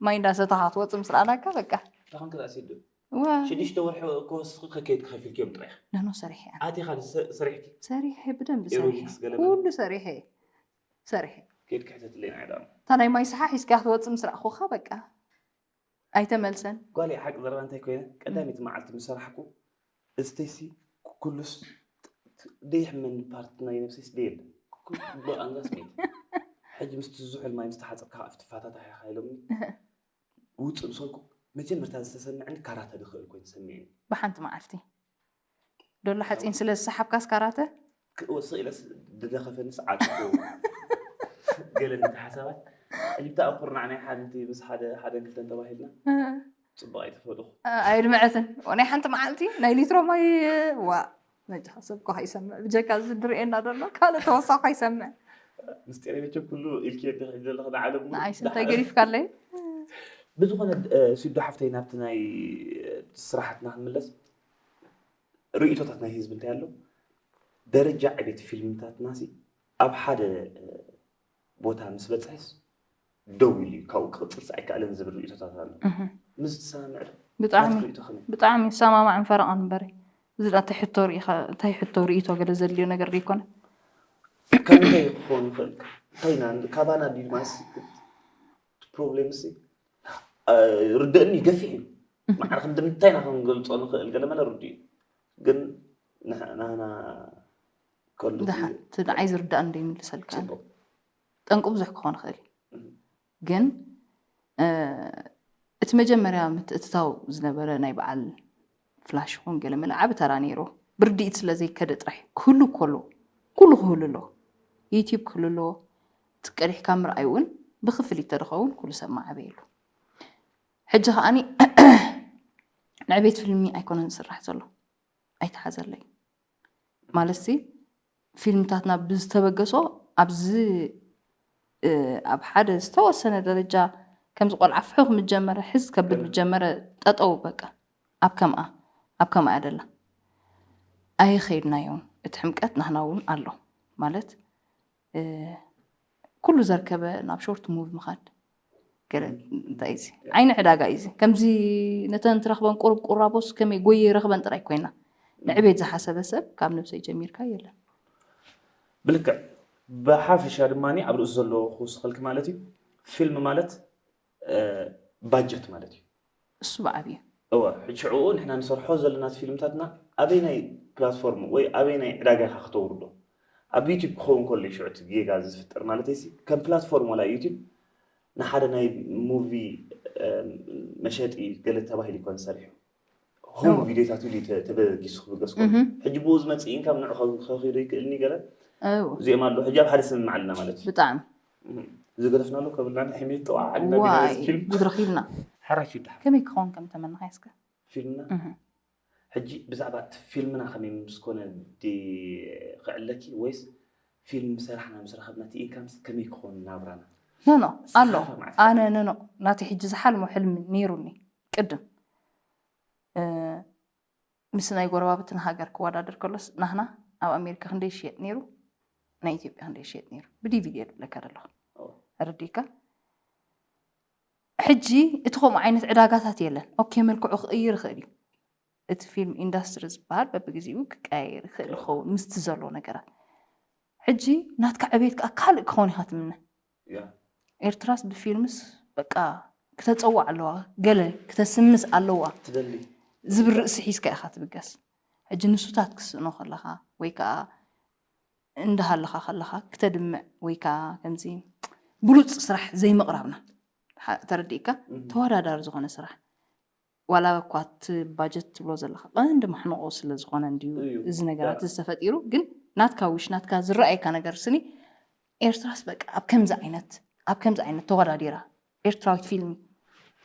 ማይ እንዳሰተኻ ትወፅእ ምስ ረኣናካ በቃ ተኾንክ ራእሲዱ ዋ ሽዱሽተ ወርሒ ክወስኽ ከከይድ ክኸፊልክዮም ጥራሕ ነኖ ሰሪሐ እያ ኣቲኻ ሰሪሕኪ ሰሪሐ ብደንብ ሰሪሐ ኤሮቢክስ ገለ ኩሉ ሰሪሐ እየ ሰሪሐ ከይድ ክሕተትለይ ናይ ዳም እታ ናይ ማይ ሰሓ ሒዝካ ክትወፅእ ምስ ረኣኹኻ በቃ ኣይተመልሰን ጓል ሓቂ ዘረባ እንታይ ኮይነ ቀዳሚት መዓልቲ ምስ ሰራሕኩ እስተይሲ ኩሉስ ደይሕመኒ ፓርት ናይ ነብሰይስ ደየለ ብኣንጋስ ቤት ሕጂ ምስቲ ዝሑል ማይ ምስ ተሓፀብካ ኣብቲ ፋታታ ኢኻ ኢሎምኒ ውፅእ ምሰልኩ መጀመርታ ዝተሰምዐኒ ካራተ ድኽእል ኮይኑ ሰሚዕኒ ብሓንቲ መዓልቲ ዶሎ ሓፂን ስለ ዝሰሓብካስ ካራተ ክወስቕ ኢለስ ድደኸፈንስ ዓጥኩ ገለ ነቲ ሓሳባት ሕጂ ብታ ኣኩርናዕ ናይ ሓንቲ ምስ ሓደ ሓደን ክልተን ተባሂልና ፅቡቅ ኣይተፈለኹ ኣይድምዐትን ናይ ሓንቲ መዓልቲ ናይ ሊትሮ ማይ ዋ መጃኻ ሰብ ኮ ይሰምዕ ብጀካ እዚ ድርእየና ዘሎ ካልእ ተወሳኺ ይሰምዕ ምስጢረ መቸም ኩሉ ኢልኪ እንዲኺ ዘለኺ ንዓለም ሙሉእ ንዓይስ እንታይ ገዲፍካለይ ብዝኾነ ሲዶ ሓፍተይ ናብቲ ናይ ስራሓትና ክንምለስ ርእቶታት ናይ ህዝቢ እንታይ ኣሎ ደረጃ ዕቤት ፊልምታትና ሲ ኣብ ሓደ ቦታ ምስ በፅሐስ ደው ኢሉ እዩ ካብኡ ክቕፅልስ ኣይከኣለን ዝብል ርእቶታት ኣሎ ምስ ትሰማምዕ ዶ ብጣዕሚ ናትኪ ርእቶ ከመይ ብጣዕሚ ይሰማማዕን ፈረቓን እምበረ እዚ ዳ እንታይ ሕቶ ርኢኻ እንታይ ሕቶ ርእቶ ገለ ዘድልዮ ነገር ዘይኮነ ካብ ምንታይ ክኸውን ይኽእል እንታይ ኢና ካባና ድዩ ማስ ፕሮብሌም ሲ ርድእኒ ገፊሕ እዩ ማዕረ ክንዲ ምንታይ ኢና ክንገልፆ ንኽእል ገለ መለ ርዱ እዩ ግን ንሕ- ናህና ከሉ ድሓ እቲ ንዓይ ዝርዳእ እንዶ ይምልሰልካ ፅቡቅ ጠንቁ ብዙሕ ክኾን ይኽእል እዩ ግን እቲ መጀመርያ ምትእትታው ዝነበረ ናይ በዓል ፍላሽ ይኹን ገለ መለ ዓቢ ተራ ነይሩ ብርድኢት ስለ ዘይከደ ጥራሕ ክህሉ ከሎ ኩሉ ክህሉ ኣለዎ ዩትብ ክህሉ ኣለዎ እቲ ቀዲሕካ ምርኣይ እውን ብክፍሊት ተድኸውን ኩሉ ሰብ ማዕበየሉ ሕጂ ከዓኒ ንዕቤት ፊልሚ ኣይኮነን ዝስራሕ ዘሎ ኣይተሓዘለይ ማለት ሲ ፊልምታትና ብዝተበገሶ ኣብዚ ኣብ ሓደ ዝተወሰነ ደረጃ ከምዚ ቆልዓ ፍሑኽ ምጀመረ ሕዝ ከብል ምጀመረ ጠጠው በቃ ኣብ ከምኣ ኣብ ከምኣ ደላ ኣይኸይድናዮን እቲ ሕምቀት ናህና እውን ኣሎ ማለት ኩሉ ዘርከበ ናብ ሾርት ሙቭ ምኻድ ገለ እንታይ እዚ ዓይኒ ዕዳጋ እዩ ከምዚ ነተን ትረኽበን ቁሩብ ቁራቦስ ከመይ ጎየ ይረኽበን ጥራይ ኮይና ንዕቤት ዝሓሰበ ሰብ ካብ ነብሰይ ጀሚርካ የለን ብልክዕ ብሓፈሻ ድማ ኣብ ርእሱ ዘሎ ክውስኸልክ ማለት እዩ ፊልም ማለት ባጀት ማለት እዩ እሱ ብዓብዩ እወ ሕጂ ሽዕኡ ንሕና ንሰርሖ ዘለና ፊልምታትና ኣበይ ናይ ፕላትፎርም ወይ ኣበይ ናይ ዕዳጋ ኢኻ ክተውርዶ ኣብ ዩቲብ ክኸውን ከሎ እዩ ሽዑ እቲ ጌጋ ዝፍጠር። ማለት ሲ ከም ፕላትፎርም ዋላ ዩቲብ ንሓደ ናይ ሙቪ መሸጢ ገለ ተባሂሉ ይኮን ሰሪሑ፣ ሆም ቪዲዮታት ኢሉ ተበጊሱ ክብገስ ከሎ፣ ሕጂ ብኡ ዝመፅእ ኢንካም ንዑ ከኺዶ ይክእልኒ ገለ እዚኦም ኣለዉ። ሕጂ ኣብ ሓደ ስምምዕ ኣለና ማለት እዩ። ብጣዕሚ ዝገደፍናሉ ከብልና ሕሜት ጠዋዕ ዓድና ቢና ዋይ ፊልም ጉድ ረኺብና። ሓራሽ ይድሓ ከመይ ክኸውን ከም ተመናኻ እስከ? ፊልምና ሕጂ ብዛዕባ እቲ ፊልምና ከመይ ምስ ኮነ ክዕለኪ ወይስ ፊልም ሰራሕና ምስ ረኸብና እቲ ኢንካምስ ከመይ ክኾን ናብራና? ኖ ኖ ኣሎ ሰሓፋ ማለት ኣነ ኖ ኖ ናተይ ሕጂ ዝሓልሞ ሕልሚ ነይሩኒ ቅድም እ፣ ምስ ናይ ጎረባብትና ሃገር ክወዳደር ከሎስ ናህና ኣብ ኣሜሪካ ክንደይ ይሽየጥ ነይሩ ናይ ኢትዮጵያ ክንደይ ይሽየጥ ነይሩ ብዲቪዲ እየ ዝብለካ ዘለኹ ኦ። ተረዲእካ ሕጂ እቲ ከምኡ ዓይነት ዕዳጋታት የለን ኦኬ መልክዑ ክቕይር ይኽእል እዩ እቲ ፊልም ኢንዳስትሪ ዝበሃል በብግዜኡ ክቀያየር ይኽእል ይኸውን ምስቲ ዘሎ ነገራት ሕጂ ናትካ ዕቤት ከዓ ካልእ ክኸውን ኢኻ ትምነ ያ ኤርትራስ ብፊልምስ በቃ ክተፀዋዕ ኣለዋ ገለ ክተስምስ ኣለዋ ትደሊ ዝብል ርእሲ ሒዝካ ኢኻ ትብገስ ሕጂ ንሱታት ክስእኖ ከለኻ ወይ ከዓ እንዳሃለኻ ከለኻ ክተድምዕ ወይ ከዓ ከምዚ ብሉፅ ስራሕ ዘይምቕራብና ሓ- ተረዲእካ ተወዳዳሪ ዝኾነ ስራሕ ዋላ እኳ እቲ ባጀት ትብሎ ዘለካ ቀንዲ ማሕንቆ ስለ ዝኾነ እንድዩ እዩ። እዚ ነገራት ያ። ዝተፈጢሩ ግን ናትካ ውሽ ናትካ ዝረኣየካ ነገር ስኒ ኤርትራስ በቃ ኣብ ከምዚ ዓይነት ኣብ ከምዚ ዓይነት ተወዳዲራ ኤርትራዊት ፊልሚ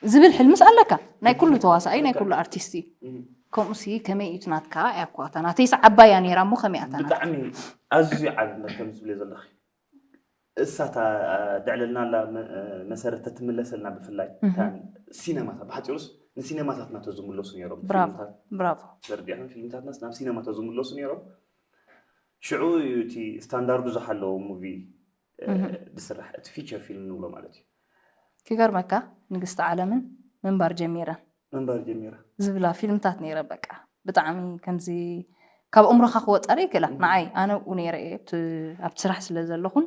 ዝብል ሕልምስ ኣለካ ናይ ኩሉ ተዋሳኣይ ናይ ኩሉ ኣርቲስት እዩ እም። ከምኡ ሲ ከመይ እዩ እቲ ናትካ እያ እኳ እታ ናተይስ ዓባይ እያ ነይራ እሞ ከመይ እያ እታ ናትካ ብጣዕሚ ኣዝዩ ዓቢ መከም ዝብለ ዘለኺ እሳታ ድዕልልና ኣላ መ- መሰረት ተትምለሰልና ብፍላይ እህ። እታ ሲነማታት ብሓፂሩስ ንሲነማታትና ተዝምለሱ ነይሮም ብራቮ ፊልምታት ብራቮ ተረዲእኽን ፊልምታትናስ ናብ ሲነማ ተዝምለሱ ነይሮም ሽዑ እዩ እቲ ስታንዳርዱ ዝሓለዎ ሙቪ እ፣ እህ። ዝስራሕ እቲ ፊቸር ፊልም ንብሎ ማለት እዩ ክገርመካ ንግስቲ ዓለምን ምንባር ጀሚረን ምንባር ጀሚራ ዝብላ ፊልምታት ነይረ በቃ ብጣዕሚ ከምዚ ካብ እምሮኻ ክወፀረ ይክእላ ንዓይ ኣነ ኣብኡ ነይረ እየ ኣብቲ- ኣብቲ ስራሕ ስለ ዘለኹን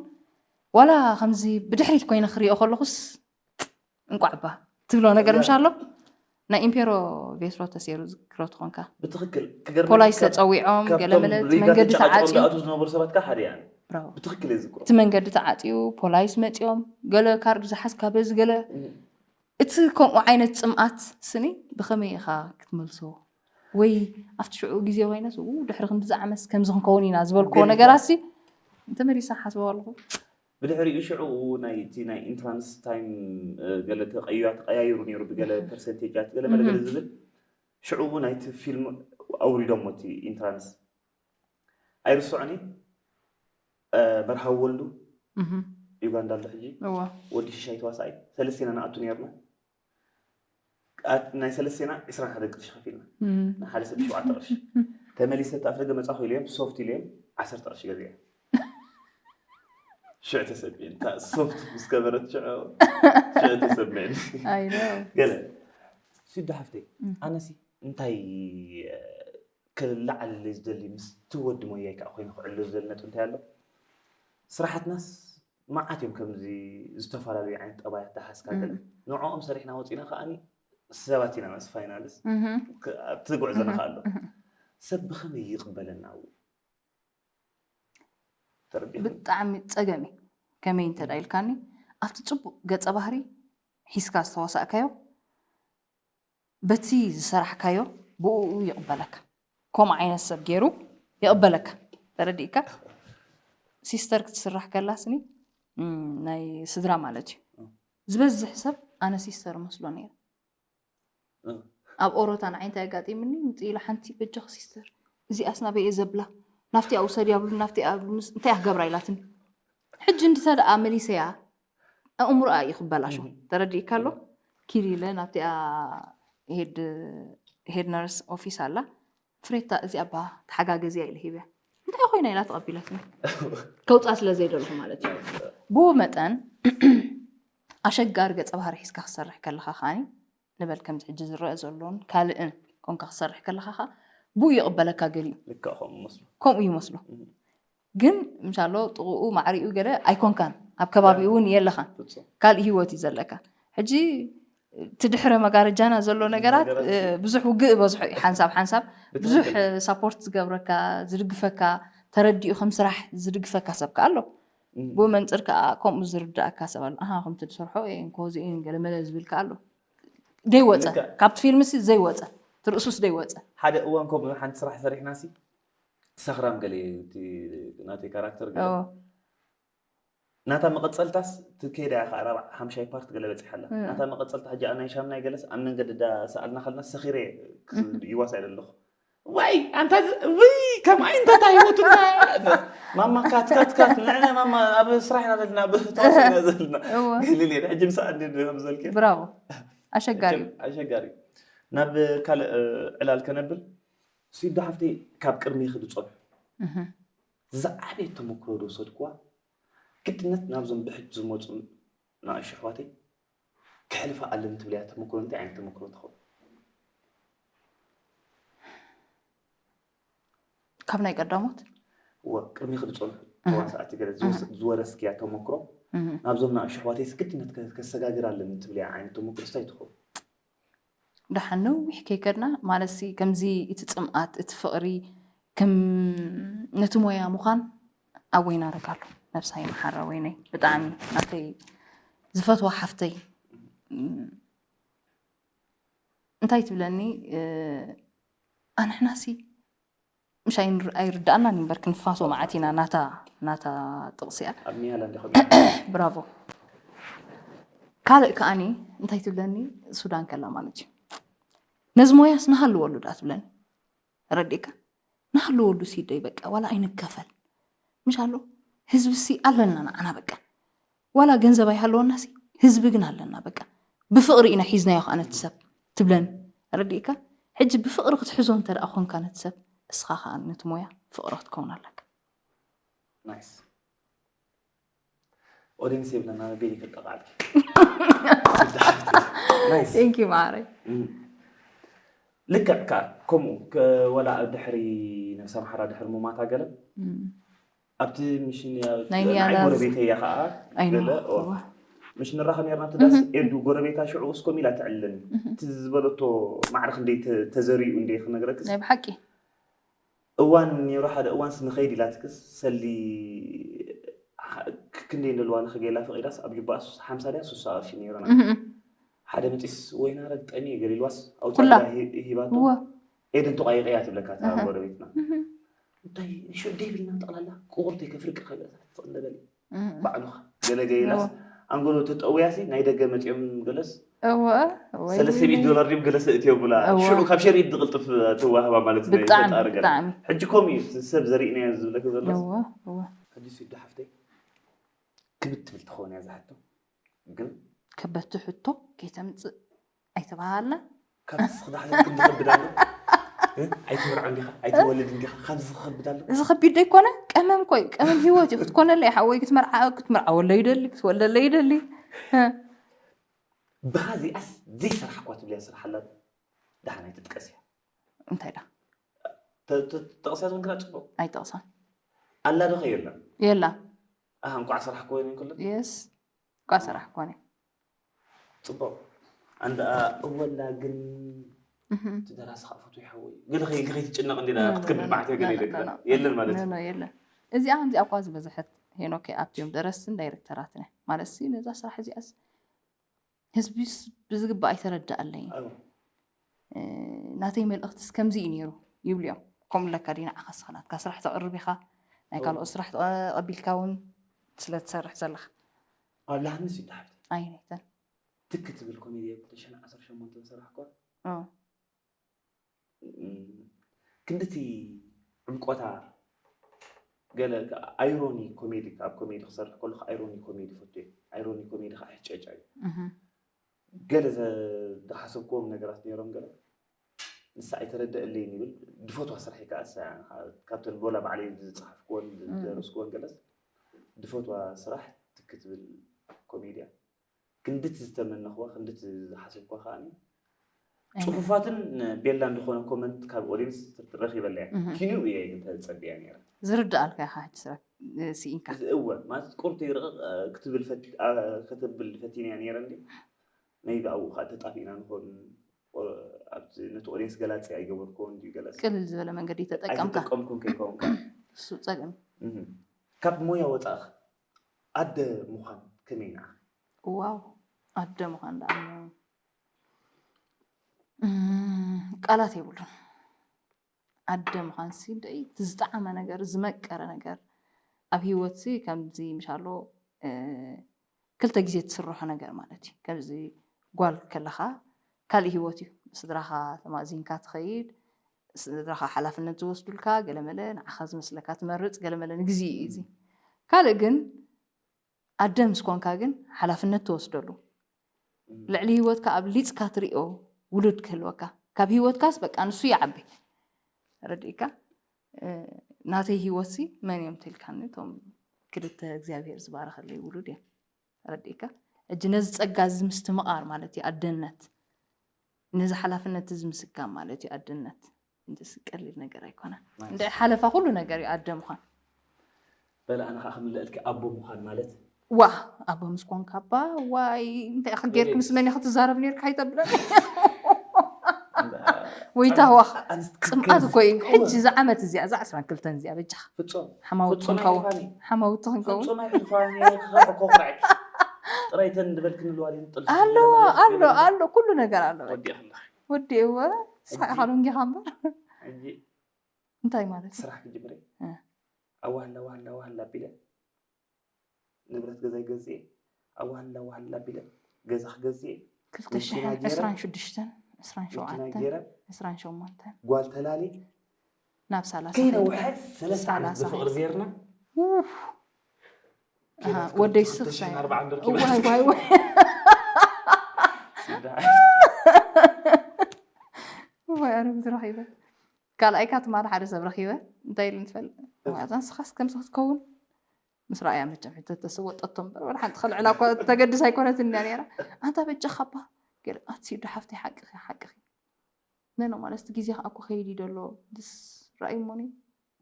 ዋላ ከምዚ ብድሕሪት ኮይነ ክሪኦ ከለኹስ እንቋዕ ባ ትብሎ ነገር ምሽ ኣሎ ናይ ኢምፔሮ ቬትሮ ተሰይሩ ዝክሮ ትኾንካ ብትኽክል ክገርመካ ፖላይስ ካብ- ተፀዊዖም ካብቶም ገለመለ እቲ ሪጋ መንገዲ ተጫጭቆም ተዓፅዩ ዝኣትዉ ዝነበሩ ሰባት ከዓ ሓደ እያ ብራቮ ብትኽክል እየ ዝዝክሮ እቲ መንገዲ ተዓፅዩ ፖላይስ መፂኦም ገለ ካርድ ዝሓዝካ በዚ ገለ እቲ ከምኡ ዓይነት ፅምኣት ስኒ ብኸመይ ኢኻ ክትመልሶ ወይ ኣብቲ ሽዑ ግዜ ኮይነስ ኡ ድሕሪ ክንዲ ዝዓመስ ከምዚ ክንከውን ኢና ዝበልክዎ ገሊኻ። ነገራት ሲ እንተመሊሳ ሓስበው ኣለኹ ብድሕሪኡ ሽዑ ናይ እቲ ናይ ኢንትራንስ ታይም እ፣ ገለ ተቀያ ተቀያይሩ ነይሩ ብገለ ፐርሰንቴጃት ገለ መለ ገለ ዝብል ሽዑ እውን ናይቲ ፊልም ኣውሪዶሞ እቲ ኢንትራንስ ኣይርስዖኒ እ፣ በርሃ ወልዱ እህ፣ ዩጋንዳ ኣሎ ሕጂ እዋ ወዲ ሽሻይ ተዋሳኣይ ሰለስቴና ንኣቱ ነርና ኣት- ናይ ሰለስቴና ዕስራን ሓደን ቅርሺ ከፊልና እህ፣ ንሓደ ሰብ ሸውዓተ ቅርሺ ተመሊሰ እቲ ኣፍደገ መፃኹ ኢለዮም ሶፍት ኢለዮም ዓሰርተ ቅርሺ ገዚአ ሽዕ ተሰሚዕኒ እታ ሶፍት ምስ ገበረት ሽዑ ሽዕ ተሰሚዕኒ I know ገለ ሲዱ ሓፍተይ ኣነሲ እንታይ እ፣ ክለዓለለይ ዝደሊ ምስ ትወዲ ሞያይ ከዓ ኮይኑ ክዕሎ ዝደሊ ነጥብ እንታይ ኣሎ ስራሓትናስ መዓት እዮም ከምዚ ዝተፈላለዩ ዓይነት ጠባያት ተሓዝካ ገለ ንዕኦም ሰሪሕና ወፂና ከዓኒ ሰባት ኢና ምስ ፋይናልስ እህ፣ ኣብቲ ጉዕዞ ንኽኣሎ ሰብ ብኸመይ ይቕበለና ኣብኡ ተረዲእኹም ብጣዕሚ ፀገም እዩ ከመይ እንተ ኢልካኒ ኣብቲ ፅቡቅ ገፀ ባህሪ ሒዝካ ዝተዋሳእካዮ በቲ ዝሰራሕካዮ ብኡ ይቕበለካ ከምኡ ዓይነት ሰብ ገይሩ ይቕበለካ ተረዲእካ ሲስተር ክትስራሕ ከላ ስኒ እም፣ ናይ ስድራ ማለት እዩ ዝበዝሕ ሰብ ኣነ ሲስተር መስሎ ነይረ ኣብ ኦሮታ ንዓይ እንታይ ኣጋጢምኒ ምፅእ ኢላ ሓንቲ በጃኺ ሲስተር እዚኣስ ናበይ እየ ዘብላ ናብቲ ውሰድያ ብሉ ናብቲ እንታይ ክገብራ ኢላትኒ ሕጂ እንድተ ደኣ መሊሰያ ኣእምሮኣ እዩ ክበላሾ ተረዲእካ ኣሎ ኪድ ኢለ ናብቲኣ ሄድ ነርስ ኦፊስ ኣላ ፍሬታ እዚኣ ባ ተሓጋገዚያ ኢለ ሂብያ እንታይ ኮይና ኢላ ተቐቢላትኒ ከውፃ ስለ ዘይደለኹ ማለት እዩ ብኡ መጠን ኣሸጋሪ ገፀ ባህሪ ሒዝካ ክሰርሕ ከለኻ ከዓኒ ንበል ከምዚ ሕጂ ዝረአ ዘሎን ካልእን ኮንካ ክሰርሕ ከለኻ ከዓ ብኡ ይቕበለካ ገሊኡ ልክዕ ከምኡ መስሎ ከምኡ ይመስሎ ግን ምሻሎ ጥቕኡ ማዕሪኡ ገለ ኣይኮንካን ኣብ ከባቢኡ እውን የለኻን ፍጹም ካልእ ህይወት እዩ ዘለካ ሕጂ እቲ ድሕረ መጋረጃና ዘሎ ነገራት ነገራት እ፣ ብዙሕ ውግእ በዝሖ እዩ ሓንሳብ ሓንሳብ ብዙሕ ብትኽክል። ሳፖርት ዝገብረካ ዝድግፈካ ተረዲኡ ከም ስራሕ ዝድግፈካ ሰብ ከ ኣሎ። ብኡ መንፅር ከዓ ከምኡ ዝርዳእካ ሰብ ኣሎ። ኣሃ ከምቲ ዝሰርሖ እየን ኮዚ እየን ገለመለ ዝብል ከ ኣሎ። ዘይወፀ ልክዕ። ካብቲ ፊልም ሲ ዘይወፀ ትርእሱስ ዘይወፀ። ሓደ እዋን ከምኡ ሓንቲ ስራሕ ሰሪሕና ሲ ሰኽራም ገለ እዩ እቲ ናተይ ካራክተር ገለ ኦ፣ ናታ መቐፀልታስ ትከይዳ ኢኻ ራብዓ ሓምሻይ ፓርት ገለ በፂሓ ኣላ እ። ናታ መቐፀልታ ሕጂ ኣናይ ሻምናይ ገለስ ኣብ መንገዲ ዳ ሰኣልና ከልና ሰኺረ ይዋሳእ ዘለኹ ወይ ኣንታ ዝ- ውይ ከምኣ እንታይ ህይወትና ማማ ካት ካት ካት ንዕና ማማ ኣብ ስራሕ ኢና ዘለና ኣብ ተዋስኦ ኢና ዘለና እወ። ገሊል እየ ሕጂ ምሳኣ እንዲ ከም ዝበልክ ብራቮ። ኣሸጋሪ እዩ። ኣሸጋሪ ናብ ካልእ እ፣ ዕላል ከነብል ሲዶ ሓፍተይ ካብ ቅድሚ ክድፀሉ እህ። ዝዓበየ ተመክሮ ዝወሰድክዋ ግድነት ናብዞም ብሕጂ ዝመፁ ንኣሽቱ ኣሕዋተይ ክሕልፋ ኣለኒ ትብልያ ተመክሮ እንታይ ዓይነት ተመክሮ ትኸውን ካብ ናይ ቀዳሞት እወ ቅድሚ ክድፀሉ ተዋሳእቲ ገለ ዝወስ- ዝወረስክያ ተመክሮ እህ። ናብዞም ንኣሽቱ ኣሕዋተይ ግድነት ከ- ከሰጋግር ኣለኒ ትብልያ ዓይነት ተመክሮ ስታይ ትኸውን ደሓን ነዊሕ ከይከድና ማለት ሲ ከምዚ እቲ ፅምኣት እቲ ፍቕሪ ከም ነቲ ሞያ ምዃን ኣቦይ ናረጋሉ ነብሳ ይምሓራ ወይነይ ብጣዕሚ ናተይ ዝፈትዋ ሓፍተይ እንታይ ትብለኒ ኣንሕናሲ ምሽ ኣይርዳእናን እምበር ክንፋሶ መዓት ኢና ናታ ናታ ጥቕሲ እያ ኣብ ኒያላ እንዲኸም ብራቮ ካልእ ከዓኒ እንታይ ትብለኒ ሱዳን ከላ ማለት እዩ ነዚ ሞያስ ንሃልወሉ ዳ ትብለኒ ረዲእካ ንሃልወሉ ሲደይ በቃ ዋላ ኣይንከፈል ምሽ ኣሎ ህዝቢ ሲ ኣለና ንዓና በቃ ዋላ ገንዘብ ኣይሃለወና ሲ ህዝቢ ግን ኣለና በቃ ብፍቕሪ ኢና ሒዝናዮ ከዓ ነቲ ሰብ ትብለኒ ረዲእካ ሕጂ ብፍቕሪ ክትሕዞ እንተ ደኣ ኮንካ ነቲ ሰብ እስኻ ከዓ ነቲ ሞያ ፍቕሪ ክትከውን ኣለካ ናይስ ኦዲንስ የብለና ቤኒ ከጠቃልኪ ናይስ ቴንክ ዩ ማዕረይ ልክዕ ከ ከምኡ ከ- ወላ ኣብ ድሕሪ ነብሳ ምሓራ ድሕሪ ሙማታ ገለ ኣብቲ ምሽን ናይ ናይ ኒያላ ጎረቤተይ እያ ከዓ ኣይ ገለ ነው። ኦ፣ ምሽ ንራኸብ ነርና ትዳስ ኤዱ ጎረቤታ ሽዑ እስኮም ኢላ ትዕልለኒ እቲ ዝበለቶ ማዕረ ክንደይ ተ- ተዘሪኡ እንደ ክነግረክስ ናይ ብሓቂ እዋን ነይሩ ሓደ እዋን ስንኸይድ ኢላትክስ ሰሊ ክ- ክንደይ እንደልዋ ንክገይላ ፈቂዳስ ኣብ ጅባኣስ ሓምሳ ድያ ሱሳ ቅርሺ ነይሩና ሓደ መፂስ ወይና ረግጠኒ ገሊልዋስ ኣውፅኣ ኩላ። ኢላ ሂ- ሂባቶ እወ ኤደን ተቋይቀያ ትብለካ እታ ጎረቤትና እንታይ ሽደይ ብልና ጠቕላላ ቁቁርተይ ከፍርቂ ከይበዛ ትፅቕ እንደበል ባዕሉኻ ገለ ገይላስ ኣንጎሎ ተጠውያሲ ናይ ደገ መፅኦም ገለስ እወ ሰለስተ ሚእቲ ዶላር ድም ገለሰ እትዮ ብላ እወ። ሽዑ ካብ ሸሪጥ ዝቕልጥፍ ትዋህባ ማለት ናይ ብጣዕሚ ፈጣሪ ገለ ብጣዕሚ ሕጂ ከምኡ እዩ እቲ ሰብ ዘሪእናዮ ዝብለክ ዘሎ እወ እወ ሕጂ ሲዶ ሓፍተይ ክብድ ትብል ትኸውን እያ ዝሓቶ ግን ከበቲ ሕቶ ከይተምፅእ ኣይተባሃልና ካብዚ ክዳሕዘ ክንዲ ከብድ ኣሎ እ? ኣይትምርዖ እንዲኻ ኣይትወልድ እንዲኻ ካብዚ ክኸብድ ኣሎ እዚ ከቢድ ዶ ይኮነ ቀመም ኮይ ቀመም ህይወት እዩ ክትኮነለ ሓወይ ክትመርዓ ክትመርዓወለ ይደሊ ክትወልደለ ይደሊ ብኻ ዚኣስ ዘይሰራሕኳ ትብልያ ስራሕ ኣላ ደሓን ኣይትጥቀስ እያ እንታይ ዳ ተ- ተ- ጠቕስያ ዝኮንክና ፅቡቅ ኣይጠቕሳን ኣላ ዶ ከየላ የላ ኣህ እንቋዕ ስራሕ ክወይን እንክሎ የስ እኳ ሰራሕ ኮነ ፅቡቅ ኣንዳ እወላ ግን እቲ ደራሲ ከዓ ፈትዎ ይሓወይ ገለ ከይ- ከይትጭነቕ እንዲ ክትከብድ ማዕት ገለ ይደግበ የለን ማለት እዩ ኖ የለን እዚኣ ከምዚኣ እኳ ዝበዝሐት ሄኖክ ኣብቲዮም ደረስትን ዳይሬክተራትን እያ ማለት ሲ ነዛ ስራሕ እዚኣስ ህዝቢስ ብዝግባእ ኣይተረድኣለይ ኣዎ። ናተይ መልእኽትስ ከምዚ እዩ ነይሩ ይብሉ እዮም ከምኡ ለካ ዲ ንዓኻ ስኻ ናትካ ስራሕ ተቕርብ ኢኻ ናይ ካልኦት ስራሕ ተቐቢልካ እውን ስለ ትሰርሕ ዘለኻ ኣብ ላህንስ ይተሓፍተ ኣይነይተን ትክ ትብል ኮሜዲ ክልተ ሽሕን ዓሰርተ ሸሞንተን ሰራሕኳ ኦ፣ ክንድቲ ዕምቆታ ገለ ኣይሮኒ ኮሜዲ ኣብ ኮሜዲ ክሰርሕ ከለኩ ኣይሮኒ ኮሜዲ ፈቱ እየ ኣይሮኒ ኮሜዲ ከዓ ሕጨጫ እዩ እህ፣ ገለ ዝሓሰብክዎም ነገራት ነይሮም ገለ ንሳ ኣይተረደአለይን ይብል ድፈትዋ ስራሕ ከዓ እሳ እያ። ካብተን ቦላ ባዕለይ ዝፀሓፍክዎን ዝደረስክዎን ገለስ ድፈትዋ ስራሕ ትክ ትብል ኮሜድያ ክንድቲ ዝተመነኽዋ ክንድቲ ዝሓሰብኳ ከዓ ፅሑፋትን ቤላ እንደኾነ ኮመንት ካብ ኦዲንስ ረኪበላ እያ ኪንኡ እየ ግን ተፀቢያ ነይረ ዝርዳኣልካ ኢኻ ሕጂ ስራሕ ስኢንካ እዚ እወ ማለት ቁርት ይርቕ ክትብል ፈት- ኣ- ክትብል ፈቲንያ ነይረ እንዲ ናይ ብኣኡ ከዓ ተጣፊእና ንኾን ኦ- ኣብዚ ነቲ ኦዲንስ ገላፂ ኣይገበርክዎን ድዩ ገለስ ቅልል ዝበለ መንገዲ ተጠቀምካ ኣይተጠቀምኩም ከይከውን ከዓ እሱ ጸገም። ካብ ሞያ ወፃእኽ ኣደ ምዃን ከመይ ንዓኺ? ዋው ኣደ ምዃን ደኣ እም፣ ቃላት የብሉን። ኣደ ምዃን ሲ ደይ እቲ ዝጠዓመ ነገር ዝመቀረ ነገር ኣብ ህይወት ሲ ከምዚ ምሻሎ እ፣ ክልተ ግዜ ትስርሖ ነገር ማለት እዩ። ከምዚ ጓል ከለኻ ካልእ ህይወት እዩ። ስድራኻ ተማእዚንካ ትኸይድ፣ ስድራኻ ሓላፍነት ዝወስዱልካ ገለመለ ንዓኻ ዝመስለካ ትመርፅ ገለመለ ንግዜ እዩ እዚ። ካልእ ግን ኣደ ምስ ኮንካ ግን ሓላፍነት ትወስደሉ ልዕሊ ህይወትካ ኣብሊፅካ ትሪኦ ውሉድ ክህልወካ ካብ ህይወትካስ በቃ ንሱ ይዓቢ ረድእካ ናተይ ህይወትሲ መን እዮም ትልካኒ እቶም ክልተ እግዚኣብሔር ዝባረኸለይ ውሉድ እዮም ረድእካ ሕጂ ነዚ ፀጋ እዚ ምስትምቓር ማለት እዩ ኣደነት ነዚ ሓላፍነት እዚ ምስካም ማለት እዩ ኣደነት እንድስ ቀሊል ነገር ኣይኮነ እንደ ሓለፋ ኩሉ ነገር እዩ ኣደ ምዃን በለ ኣነ ከዓ ክምልእልኪ ኣቦ ምዃን ማለት ዋ ኣቦ ምስ ኮንካ ኣባ ዋይ እንታይ ኢኻ ጌርክ ምስ መን ኢኻ ትዛረብ ኔርካ ኣይተብለን ወይ ታህዋኽ ፅምኣት እኮ እዩ ሕጂ እዛ ዓመት እዚኣ እዛ ዓስራን ክልተን እዚኣ በጃኻ ፍፁም ሓማውቲ ፍፁም ክንከውን ኣይሕልፋኒ ሓማውቲ ክንከውን ፍፁም ኣይሕልፋኒ ክኸዕኮ ክዕኪ ጥራይ ተን ዝበልክኒ ልዋል ጥልፊ ኣሎ ገለ ኣሎ ገለ ኣሎ ኩሉ ነገር ኣሎ በቃ ወዲእኽላ ወዲእዎ ሳቅ ኢኻ ዶንጊኻ እምበር ሕጂ እንታይ ማለት እዩ ስራሕ ክጅምር እ። ኣዋህላ ዋህላ ዋህላ ኣቢለ ንብረት ገዛይ ገዝኤ ኣዋህላ ዋህላ ኣቢለ ገዛ ክገዝኤ ክልተ ሽሕን ዕስራን ሽዱሽተን ዕስራን መኪና ሸውዓተን ገይረ ዕስራን ሸሞንተን ጓል ተላሊ ናብ ሰላሳ ከይነውሐ ከይድካ። ሰለስተ ዓመት ሰላሳ ዝፍቅር ዜርና ኣሃ፣ ወደይ ስኽ ሳይ ኣርባዓን ረኪበ ዋይ ዋይ ዋይ ዋይ ኣረ ዝረኺበ ካልኣይካ ትማሊ ሓደ ሰብ ረኺበ እንታይ ኢሉ ንትፈልጥ ዋዛ ንስኻስ ከምዚ ክትከውን ምስ ረኣያ መቸም ሕቶ ተስወጠቶ እምበር ወላ ሓንቲ ከልዕላ እኳ ተገድስ ኣይኮነትን እያ ነራ ኣንታ በጃኻ እባ ገለ ኣትሲ ዶ ሓፍተይ ሓቅኺ ሓቅኺ ነኖ ማለት እቲ ግዜ ከዓ እኮ ከይድ እዩ ደሎ ድስ ረኣዩ እሞኒ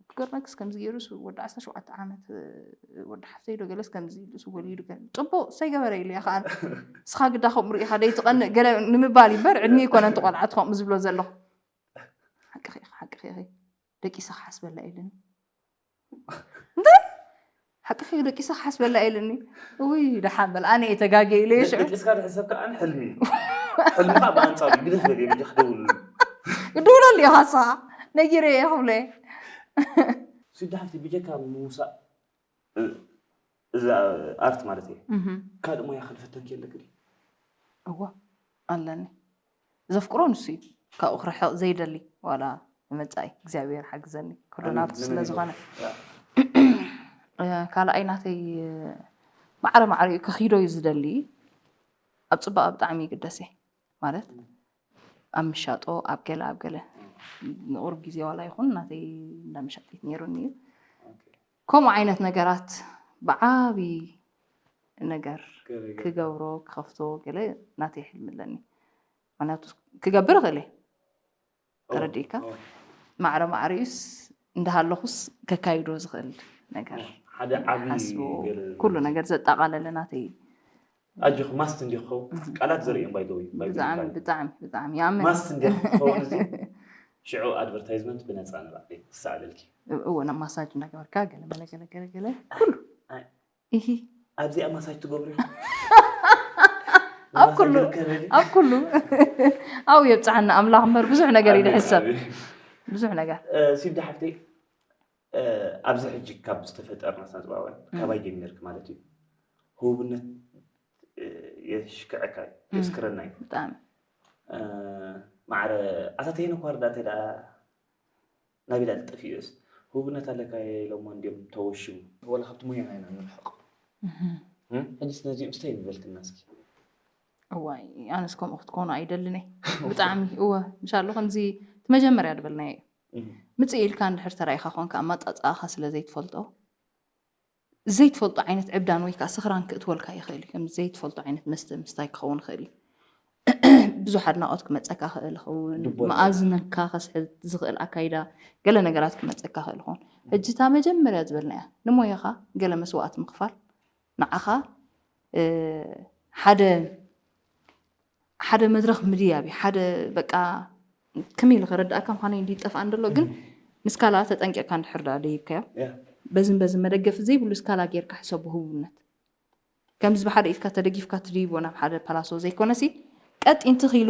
ክገርመክስ ከምዚ ገይሩስ ወዲ ዓሰርተ ሸውዓተ ዓመት ወዲ ሓፍተይ ዶ ገለስ ከምዚ ኢሉስ ወሊዱ ገለ ፅቡቅ ሰይገበረ ኢሉ እያ ከዓ ንስኻ ግዳ ከምኡ ርኢኻ ደይትቐንእ ገለ ንምባል ይበር ዕድሚ ይኮነንቲ ቆልዓት ከምኡ ዝብሎ ዘለኹ ሓቅኺ ኢኺ ሓቅኺ ኢኺ ደቂሰ ክሓስበላ የለን እንታይ ሓቅኺ ደቂሰ ክሓስበላ የለኒ ውይ ደሓን በል ኣነ እየ ተጋገ ኢለ ሽዑ ደቂስካ ድሕሰብ ከዓ ሕልሚ እዩ ሕልምካ ብኣንፃሩ ግደፍ በል የብጃ ክደውልሉ ክድውለሉ ኢኻ ንስኻ ነጊረ እየ ክብሎ እየ ስዲ ሓፍቲ ብጀካ ምውሳእ እዛ ኣርት ማለት እየ ካልእ ሞያ ክንፈተን ከየለክ እዋ ኣለኒ ዘፍቅሮ ንሱ እዩ ካብኡ ክርሕቕ ዘይደሊ ዋላ ንመፃኢ እግዚኣብሔር ሓግዘኒ ኩሉ ናቱ ስለ ዝኾነ ካልኣይ ናተይ ማዕረ ማዕሪኡ ከኺዶ እዩ ዝደሊ ኣብ ፅባቐ ብጣዕሚ ይግደስ እየ ማለት ኣብ ምሻጦ ኣብ ገለ ኣብ ገለ ንቁርብ ግዜ ዋላ ይኹን ናተይ እንዳ መሻጢት ነይሩኒ እዩ ከምኡ ዓይነት ነገራት ብዓብይ ነገር ክገብሮ ክኸፍቶ ገለ ናተይ ሕልሚ ኣለኒ ምክንያቱ ክገብር እኽእል እየ ተረዲእካ ማዕረ ማዕሪኡስ እንዳሃለኹስ ከካይዶ ዝኽእል ነገር ሓደ ዓብዪ ሓስቦ ገለ ኩሉ ነገር ዘጠቓለለ ናተይ ኣጆኽ ማስት እንዲኽ ኸው ቃላት ዘርእዮም ባይደወይ ብጣዕሚ ብጣዕሚ ብጣዕሚ ይኣምን ማስት እንዲኽ ኸውን እዚ ሽዑ ኣድቨርታይዝመንት ብነፃ ንባዕለይ ክሰኣለልኪ እዎ ናብ ማሳጅ እናገበርካ ገለ መለ ገለ ገለ ገለ ኩሉ ኣይ- ኢሂ ኣብዚኣ ማሳጅ ትገብሩ ኣብ ኩሉ ኣብ ኩሉ ኣብኡ የብፅሓና ኣምላኽ እምበር ብዙሕ ነገር እዩ ዝሕሰብ ብዙሕ ነገር ሲዲ ሓፍተይ ኣብዚ ሕጂ ካብ ዝተፈጠርና ስነጥበባውያን ካባይ ጀሚርክ ማለት እዩ ህቡብነት የሽክዐካ እዩ የስክረና እዩ ብጣዕሚ ማዕረ ኣታተይነ ኳርዳ እንተ ደኣ ናቢላ ልጠፊኡስ ህቡብነት ኣለካ ኢሎሞ እንዲዮም ተወሽሙ ወላ ካብቲ ሙያና ኢና ንርሕቕ ሕጂ ስለዚኦም ስታይ ንበልክና እስኪ እዋይ ኣነስ ከምኡ ክትኮኑ ኣይደልን እየ ብጣዕሚ እወ ምሻሎ ከምዚ እቲ መጀመርያ ዝበልናዮ እዩ ምፅእ ኢልካ እንድሕር ተራኢኻ ኮንካ ኣመፃፅኣኻ ስለ ዘይትፈልጦ ዘይትፈልጦ ዓይነት ዕብዳን ወይ ከዓ ስኽራን ክእትወልካ ይኽእል እዩ ከም ዘይትፈልጦ ዓይነት መስተ ምስታይ ክኸውን ይኽእል እዩ ብዙሕ ኣድናቆት ክመፀካ ክእል ይኸውን መኣዝነካ ከስሕት ዝኽእል ኣካይዳ ገለ ነገራት ክመፀካ ክእል ይኸውን ሕጂ እታ መጀመርያ ዝበልናያ ንሞያኻ ገለ መስዋእት ምኽፋል ንዓኻ ሓደ ሓደ መድረኽ ምድያብ እዩ ሓደ በቃ ከመይ ኢለ ከረዳእካ ምዃነይ እንዲ ይጠፍኣን ዘሎ ግን ንስካላ ተጠንቂቕካ እንድሕር ዳ ደይብካዮ፣ በዝን በዝን መደገፊ ዘይብሉ ስካላ ጌርካ ሕሰቦ ህቡብነት። ከምዚ ብሓደ ኢድካ ተደጊፍካ ትድይቦ ናብ ሓደ ፓላሶ ዘይኮነሲ፣ ቀጥ እንትኺሉ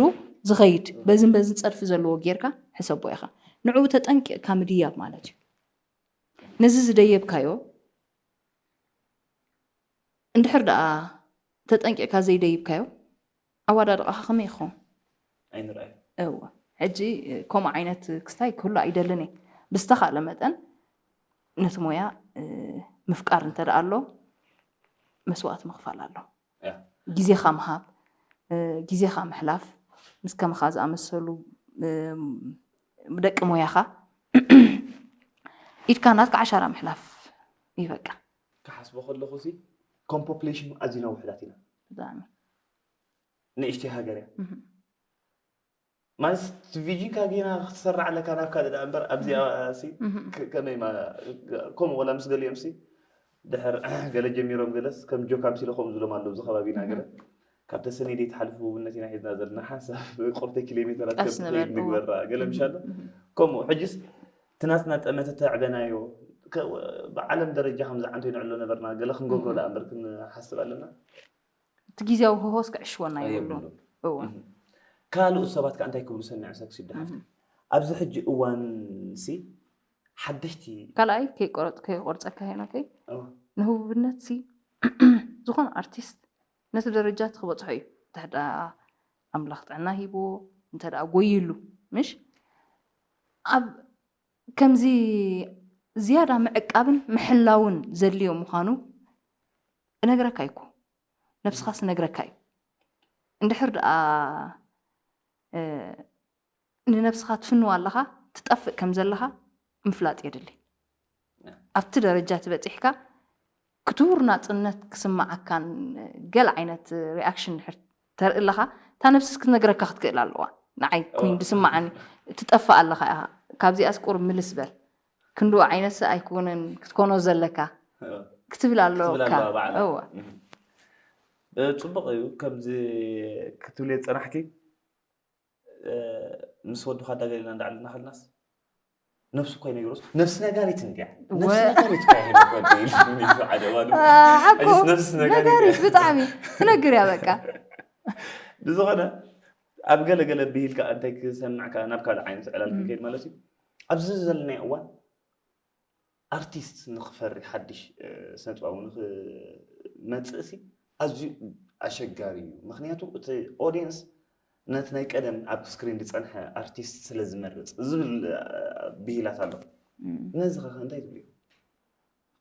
ዝኸይድ በዝን በዝን ጸድፊ ዘለዎ ጌርካ ሕሰቦ ኢኻ። ንዕኡ ተጠንቂቕካ ምድያብ ማለት እዩ። ነዚ ዝደየብካዮ እንድሕር ደኣ ተጠንቂቕካ ዘይደይብካዮ ኣዋዳድቓኻ ከመይ ይኸውን? ኣይንርኣይ። እወ፣ ሕጂ ከምኡ ዓይነት ክስታይ ክህሉ ኣይደልን እየ። ብዝተኻእለ መጠን ነቲ ሞያ ምፍቃር እንተ ደኣ ኣሎ መስዋእቲ ምኽፋል ኣሎ። ግዜኻ ምሃብ፣ ግዜኻ ምሕላፍ፣ ምስ ከምኻ ዝኣመሰሉ ደቂ ሞያኻ ኢድካ ናትካ ዓሻራ ምሕላፍ እዩ በቃ። ክሓስቦ ከለኹ ሲ ከም ፖፕሌሽኑ ኣዚና ውሕዳት ኢና። ብጣዕሚ ንእሽተይ ሃገር እያ ማለት ቪዥንካ ጌና ክትሰራዕ ኣለካ ናብ ካልእ ደኣ እምበር ኣብዚኣ ሲ ከመይ ከምኡ ወላ ምስ ገሊኦም ሲ ድሕር ገለ ጀሚሮም ገለስ ከም ጆካ ምሲለ ከምኡ ዝሎም ኣለዉ እዚ ከባቢና ገለ ካብ ተሰነይ ደይ ትሓልፍ ውብነት ኢና ሒዝና ዘለና ሓንሳብ ቁርተ ኪሎ ሜተራት ከም ትኸይድ ንግበራ ገለ ምሻሎ ከምኡ ሕጅስ ትናትና ጠመተ ተዕበናዮ ብዓለም ደረጃ ከም ዝዓንቶ ይንዕሎ ነበርና ገለ ክንገብሮ ደኣ እምበር ክንሓስብ ኣለና እቲ ግዜያዊ ህሆስ ክዕሽወና ይብሉ እወ ካልኦት ሰባት ከ እንታይ ክብሉ ሰሚዐ ሰክሲ ይደሓፍቲ ኣብዚ ሕጂ እዋን ሲ ሓደሽቲ ካልኣይ ከይቆረጽ ከይቆርጸካ ሄኖከይ ንህቡብነት ሲ ዝኾነ ኣርቲስት ነቲ ደረጃ እቲ ክበጽሖ እዩ ድሕዳ ኣምላኽ ጥዕና ሂብዎ እንተ ደኣ ጎይሉ ምሽ ኣብ ከምዚ ዝያዳ ምዕቃብን ምሕላውን ዘድልዮ ምዃኑ እነግረካ ይኮ ነብስኻስ እነግረካ እዩ እንድሕር ደኣ ንነብስኻ ትፍንዋ ኣለኻ ትጠፍእ ከም ዘለኻ ምፍላጥ የድሊ ኣብቲ ደረጃ ትበፂሕካ ክቱር ናፅነት ክስማዓካን ገል ዓይነት ሪኣክሽን ድሕር ተርኢ ኣለኻ እታ ነብስስ ክትነግረካ ክትክእል ኣለዋ ንዓይ ኮይኑ ዝስማዓኒ ትጠፍእ ኣለኻ ኢኻ ካብዚኣስ ቁርብ ምልስ በል ክንድኡ ዓይነትስ ኣይኮነን ክትኮኖ ዘለካ ክትብል ኣለካ እወ ፅቡቅ እዩ ከምዚ ክትብል የፀናሕኪ ምስ ወድኻ ዳገሊና እንዳዓለና ከልናስ ነብሱ እኳ ይነግሮስ ነብሲ ነጋሪት እንዲያ ነብሲ ነጋሪት እኳ ይነግሮ ሓደ ባሉ ሓቁ ነጋሪት ብጣዕሚ ትነግር እያ በቃ ብዝኾነ ኣብ ገለገለ ብሂልካ እንታይ ክሰምዕካ ናብ ካልእ ዓይነት ዕላል ክንከይድ ማለት እዩ ኣብዚ ዘለናዮ እዋን ኣርቲስት ንክፈሪ ሓድሽ ስነጥበባዊ ንክመፅእ ሲ ኣዝዩ ኣሸጋሪ እዩ ምክንያቱ እቲ ኦዲየንስ ነቲ ናይ ቀደም ኣብ ስክሪን ዝፀንሐ ኣርቲስት ስለ ዝመርፅ ዝብል ብሂላት ኣሎ ነዚ ከ እንታይ ትብልዮ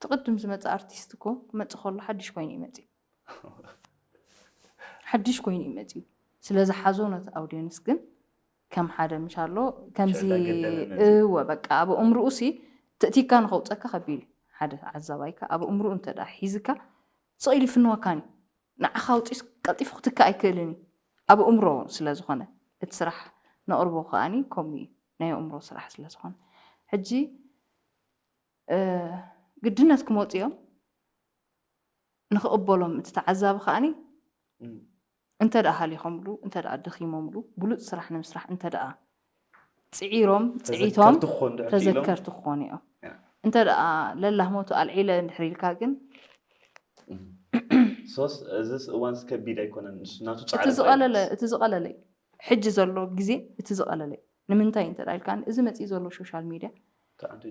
ትቕድም ዝመፀ ኣርቲስት እኮ ክመፅእ ከሎ ሓድሽ ኮይኑ ይመፅእ ሓድሽ ኮይኑ ይመፅእ ስለ ዝሓዞ ነቲ ኣውዲየንስ ግን ከም ሓደ ምሽ ኣሎ ከምዚ እወ በቃ ኣብ እምርኡ ሲ ትእቲካ ንኸውፀካ ከቢድ እዩ ሓደ ዓዛባይካ ኣብ እምርኡ እንተ ሒዝካ ስቕ ኢሉ ይፍንወካን እዩ ንዓኻ ኣውፂስ ቀልጢፉ ክትካ ኣይክእልን እዩ ኣብ እምሮ ስለ ዝኾነ እቲ ስራሕ ነቕርቦ ከኣኒ ከምኡ እዩ ናይ ኣእምሮ ስራሕ ስለ ዝኾነ ሕጂ ግድነት ክመፁ እዮም ንክቕበሎም እቲ ተዓዛቢ ከኣኒ እንተ ደኣ ሃሊኾምሉ እንተ ደኣ ደኺሞምሉ ብሉፅ ስራሕ ንምስራሕ እንተ ደኣ ፅዒሮም ፅዒቶም ተዘከርቲ ክኾኑ እዮም እንተ ደኣ ለላህሞቱ ኣልዒለ እንድሕር ኢልካ ግን ሶስ እዚስ እዋንስ ከቢድ ኣይኮነን ንሱ ናቱ እቲ ዝቐለለ እቲ ዝቐለለ እዩ ሕጂ ዘሎ ግዜ እቲ ዝቐለለ እዩ ንምንታይ እንተ ኢልካ እዚ መፅኢ ዘሎ ሶሻል ሚድያ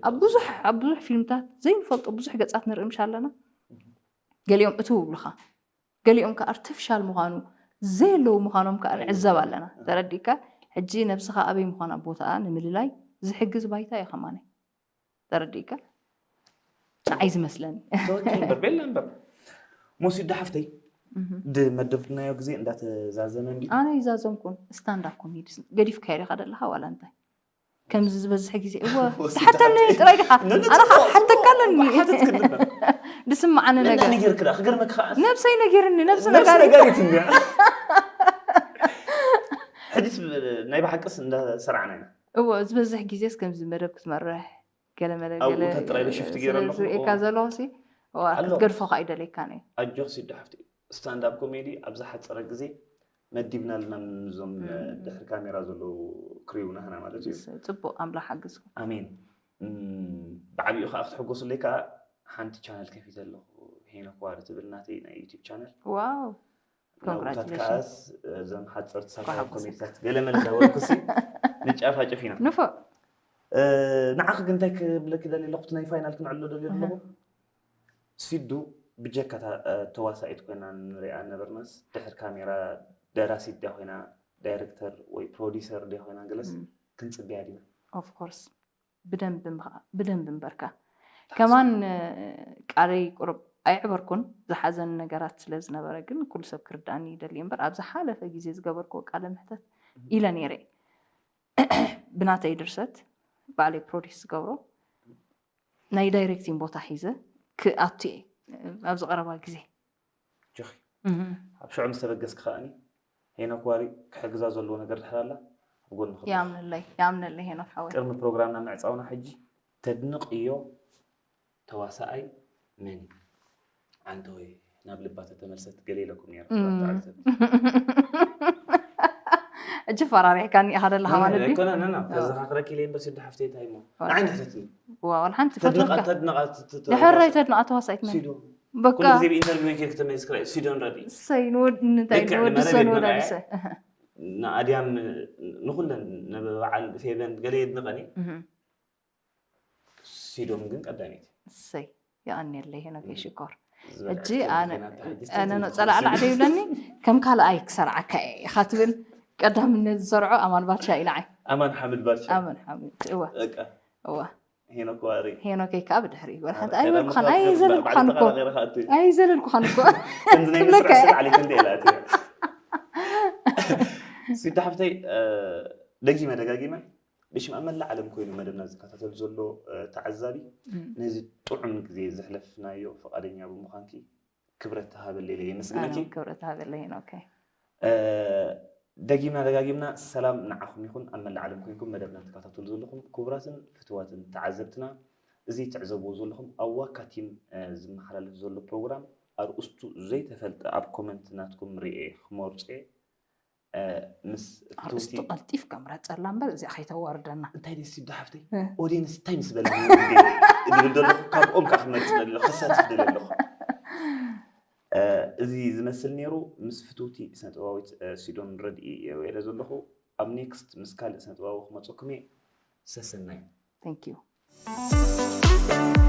ኣብ ብዙሕ ኣብ ብዙሕ ፊልምታት ዘይንፈልጦ ብዙሕ ገፃት ንርኢ ምሽ ኣለና ገሊኦም እትው ይብሉኻ ገሊኦም ከዓ ኣርቲፊሻል ምዃኑ ዘየለዉ ምዃኖም ከዓ ንዕዘብ ኣለና ተረዲእካ ሕጂ ነብስኻ ኣበይ ምዃና ቦታኣ ንምልላይ ዝሕግዝ ባይታ እዩ ከማነ ተረዲእካ ንዓይ ዝመስለኒ ተወኪል እምበር ቤላ እምበር ሞስ ይዳ ሓፍተይ ድመደብናዮ ግዜ እንዳተዛዘመ እንዲ ኣነ ይዛዘምኩን ስታንዳፕ ኮሜዲ ገዲፍካዮ ዲኻ ደለኻ ዋላ እንታይ ከምዚ ዝበዝሐ ግዜ እወ ትሓተኒ ጥራይ ዲኻ ኣነ ሓተካ ኣለኒ ድስምዓኒ ነገር ነጊርክ ዳ ክገርመክ ከዓ ነብሰይ ነጊርኒ ነብሲ ነጋሪት ነጋሪት እንዲያ ሕዲስ ናይ ብሓቅስ እንዳሰራዕና ኢና እወ ዝበዝሕ ግዜስ ከምዚ መደብ ክትመርሕ ገለመለ ኣብኡ ተጥራይ ሽፍት ገይረ ኣለኹ ዝርእየካ ዘለኹ ሲ ክትገድፎ ከዓ ይደልየካ ነዩ ኣጆክ ሲዶ ሓፍቲ ስታንድ ኣፕ ኮሜዲ ኣብ ዝሓፀረ ግዜ መዲብና ኣለና ምዞም ድሕሪ ካሜራ ዘለዉ ክሪው ናህና ማለት እዩ ፅቡቅ ኣምላኽ ሓግዝኩም ኣሜን እም፣ ብዓቢኡ ከዓ ክትሕጎሱለይ ከዓ ሓንቲ ቻነል ከፊተ ኣለኹ፣ ሄኖክ ዋሪ ትብል ናተይ ናይ ዩቲብ ቻነል። ዋው ናብታት Congratulations። ከዓስ እዞም ሓፀርቲ ሳታዊ ኳሓጎሰ። ኮሜዲታት ገለ መለ ዳወልኩሲ ንጫፋ ጨፊና ንፎ ንዓኺ ግን እንታይ ክብለኪ ደሊ ኣለኹ ናይ ፋይናል ክንዕሎ ደሊ ኣለኹ። ሲዱ ብጀካ እታ ተዋሳኢት ኮይና ንሪኣ ነበርናስ ድሕር ካሜራ ደራሲት ድያ ኮይና ዳይሬክተር ወይ ፕሮዲሰር ድያ ኮይና ገለስ ክንፅበያ ዲና? Of course ብደንብ እምበ- ብደንብ እምበርካ ከማን እ፣ ቃለይ ቁሩብ ኣይዕበርኩን ዝሓዘን ነገራት ስለ ዝነበረ ግን ኩሉ ሰብ ክርዳእኒ ይደሊ እምበር ኣብ ዝሓለፈ ግዜ ዝገበርክዎ ቃለ ምሕተት ኢለ ነይረ። ብናተይ ድርሰት ባዕለይ ፕሮዲስ ዝገብሮ ናይ ዳይሬክቲንግ ቦታ ሒዘ ክኣቱ እየ ኣብዚ ቀረባ ግዜ። ጆኺ ኣብ ሽዑ ምስ ተበገስኪ ከኣኒ ሄኖክ ዋሪ ክሕግዛ ዘለዎ ነገር ድሕር ኣላ ኣብ ጎኒ ክብላ። ያምነለይ ያምነለይ ሄኖክ ሓወይ። ቅድሚ ፕሮግራምና ምዕፃውና ሕጂ ተድንቕዮ ተዋሳኣይ መን እዩ? ዓንተ ወይ ናብ ልባ ተተመልሰት ገለ ኢለኩም ነይረ እም። ተዓዘብቲ። እጅ ፈራሪሕካኒ ኢኻ ዘለኻ ማለት ድዩ? ኣይኮነ ነና ተዘኻኽረኪ ኢለ እምበር ሲዱ ሓፍተይ እንታይ እሞ ንዓይ እንድሕተትኒ ዋ ወላ ሓንቲ ተድንቓ ፈትወካ ተድንቓ ድሕረይ ተድንቓ ተዋሳኢት መን ሲዱ በቃ ኩሉ ግዜ ብኢንተርቪው ከይክ ተመልስ ክራይ ሲዶን ረዲ እሰይ ንወድ እንታይ ልክዕ ንወድሰ ንመረብ ንወዳድሰ የድንቓ ንኣድያም ንኹለን ነበባዓል ፌቨን ገለ የድንቐኒ ሲዶም ግን ቀዳሚት እሰይ የቐንየለይ ሄኖከይ ሽኮር። ዝበልዐት ሕጂ ክትብል ኣነ ኮይና፣ እታ ሕጂ ኣነ ትንሽ ኖ ጸላዕላዕ ትንሽ ደይብለኒ ከም ካልኣይ ክሰርዓካ እየ ኢኻ ትብል ቀዳምነት ዝሰርዖ ኣማን ባርሻ እዩ ንዓይ። ኣማን ሓምድ ባርሻ ኣማን ሓምድ እወ በቃ እወ ሄኖክ ዋሪ ሄኖከይ ከዓ ብድሕሪ እዩ ወላ ሓንቲ ቀዳም ኣይበልኩኻን ምኽንያት ኣይዘለልኩኻን ባዕሉ እኮ ተቐራቒርካ ኣቱ። ኣይዘለልኩኻን እኮ ከምዚ ናይ ክብለካ መስርሕ እየ። ስለ ዓሊ ክንደ ኢላ ኣትያ ሲዳ ሓፍተይ እ፣ ደጊመ ደጋጊመ ብሽም ኣብ መላእ ዓለም ኮይኑ መደብና ዝከታተል ዘሎ እ፣ ተዓዛቢ እም። ነዚ ጥዑም ግዜ ዘሕለፍናዮ ፈቓደኛ ብምዃንኪ ክብረት ተሃበለይ ኢለ የመስግነኪ። ኣነ ክብረት ሃበለይ ሄኖከይ። እ፣ ደጊምና ደጋጊምና ሰላም ንዓኹም ይኹን ኣብ መላእ ዓለም ኮይንኩም መደብና ትከታተሉ ዘለኹም ክቡራትን ፍትዋትን ተዓዘብትና። እዚ ትዕዘብዎ ዘለኹም ኣብ ዋካ ቲም እ፣ ዝመሓላለፍ ዘሎ ፕሮግራም ኣርእስቱ ዘይተፈልጠ ኣብ ኮመንት ናትኩም ርኤ ክመርጾ እየ። እ፣ ምስ ኣርእስቱ ፍትውቲ ቀልጢፍካ ምረፀላ እምበር እዚኣ ከይተዋርደና። እንታይ ደስ ይብዳ ሓፍተይ እ። ኦዲየንስ እንታይ ምስ በለ ዝብል ዘለኹ ካብኦም ከዓ ክመርፅ ደሊ ኣለኹ ከሳትፍ ደሊ ኣለኹ እ፣ እዚ ዝመስል ነይሩ ምስ ፍትውቲ ስነጥበባዊት እ፣ ሲዶን ረድኢ እየ ውዒለ ዘለኹ ኣብ ኔክስት ምስ ካልእ ስነጥበባዊ ክመፀኩም እየ ሰሰናይ Thank you።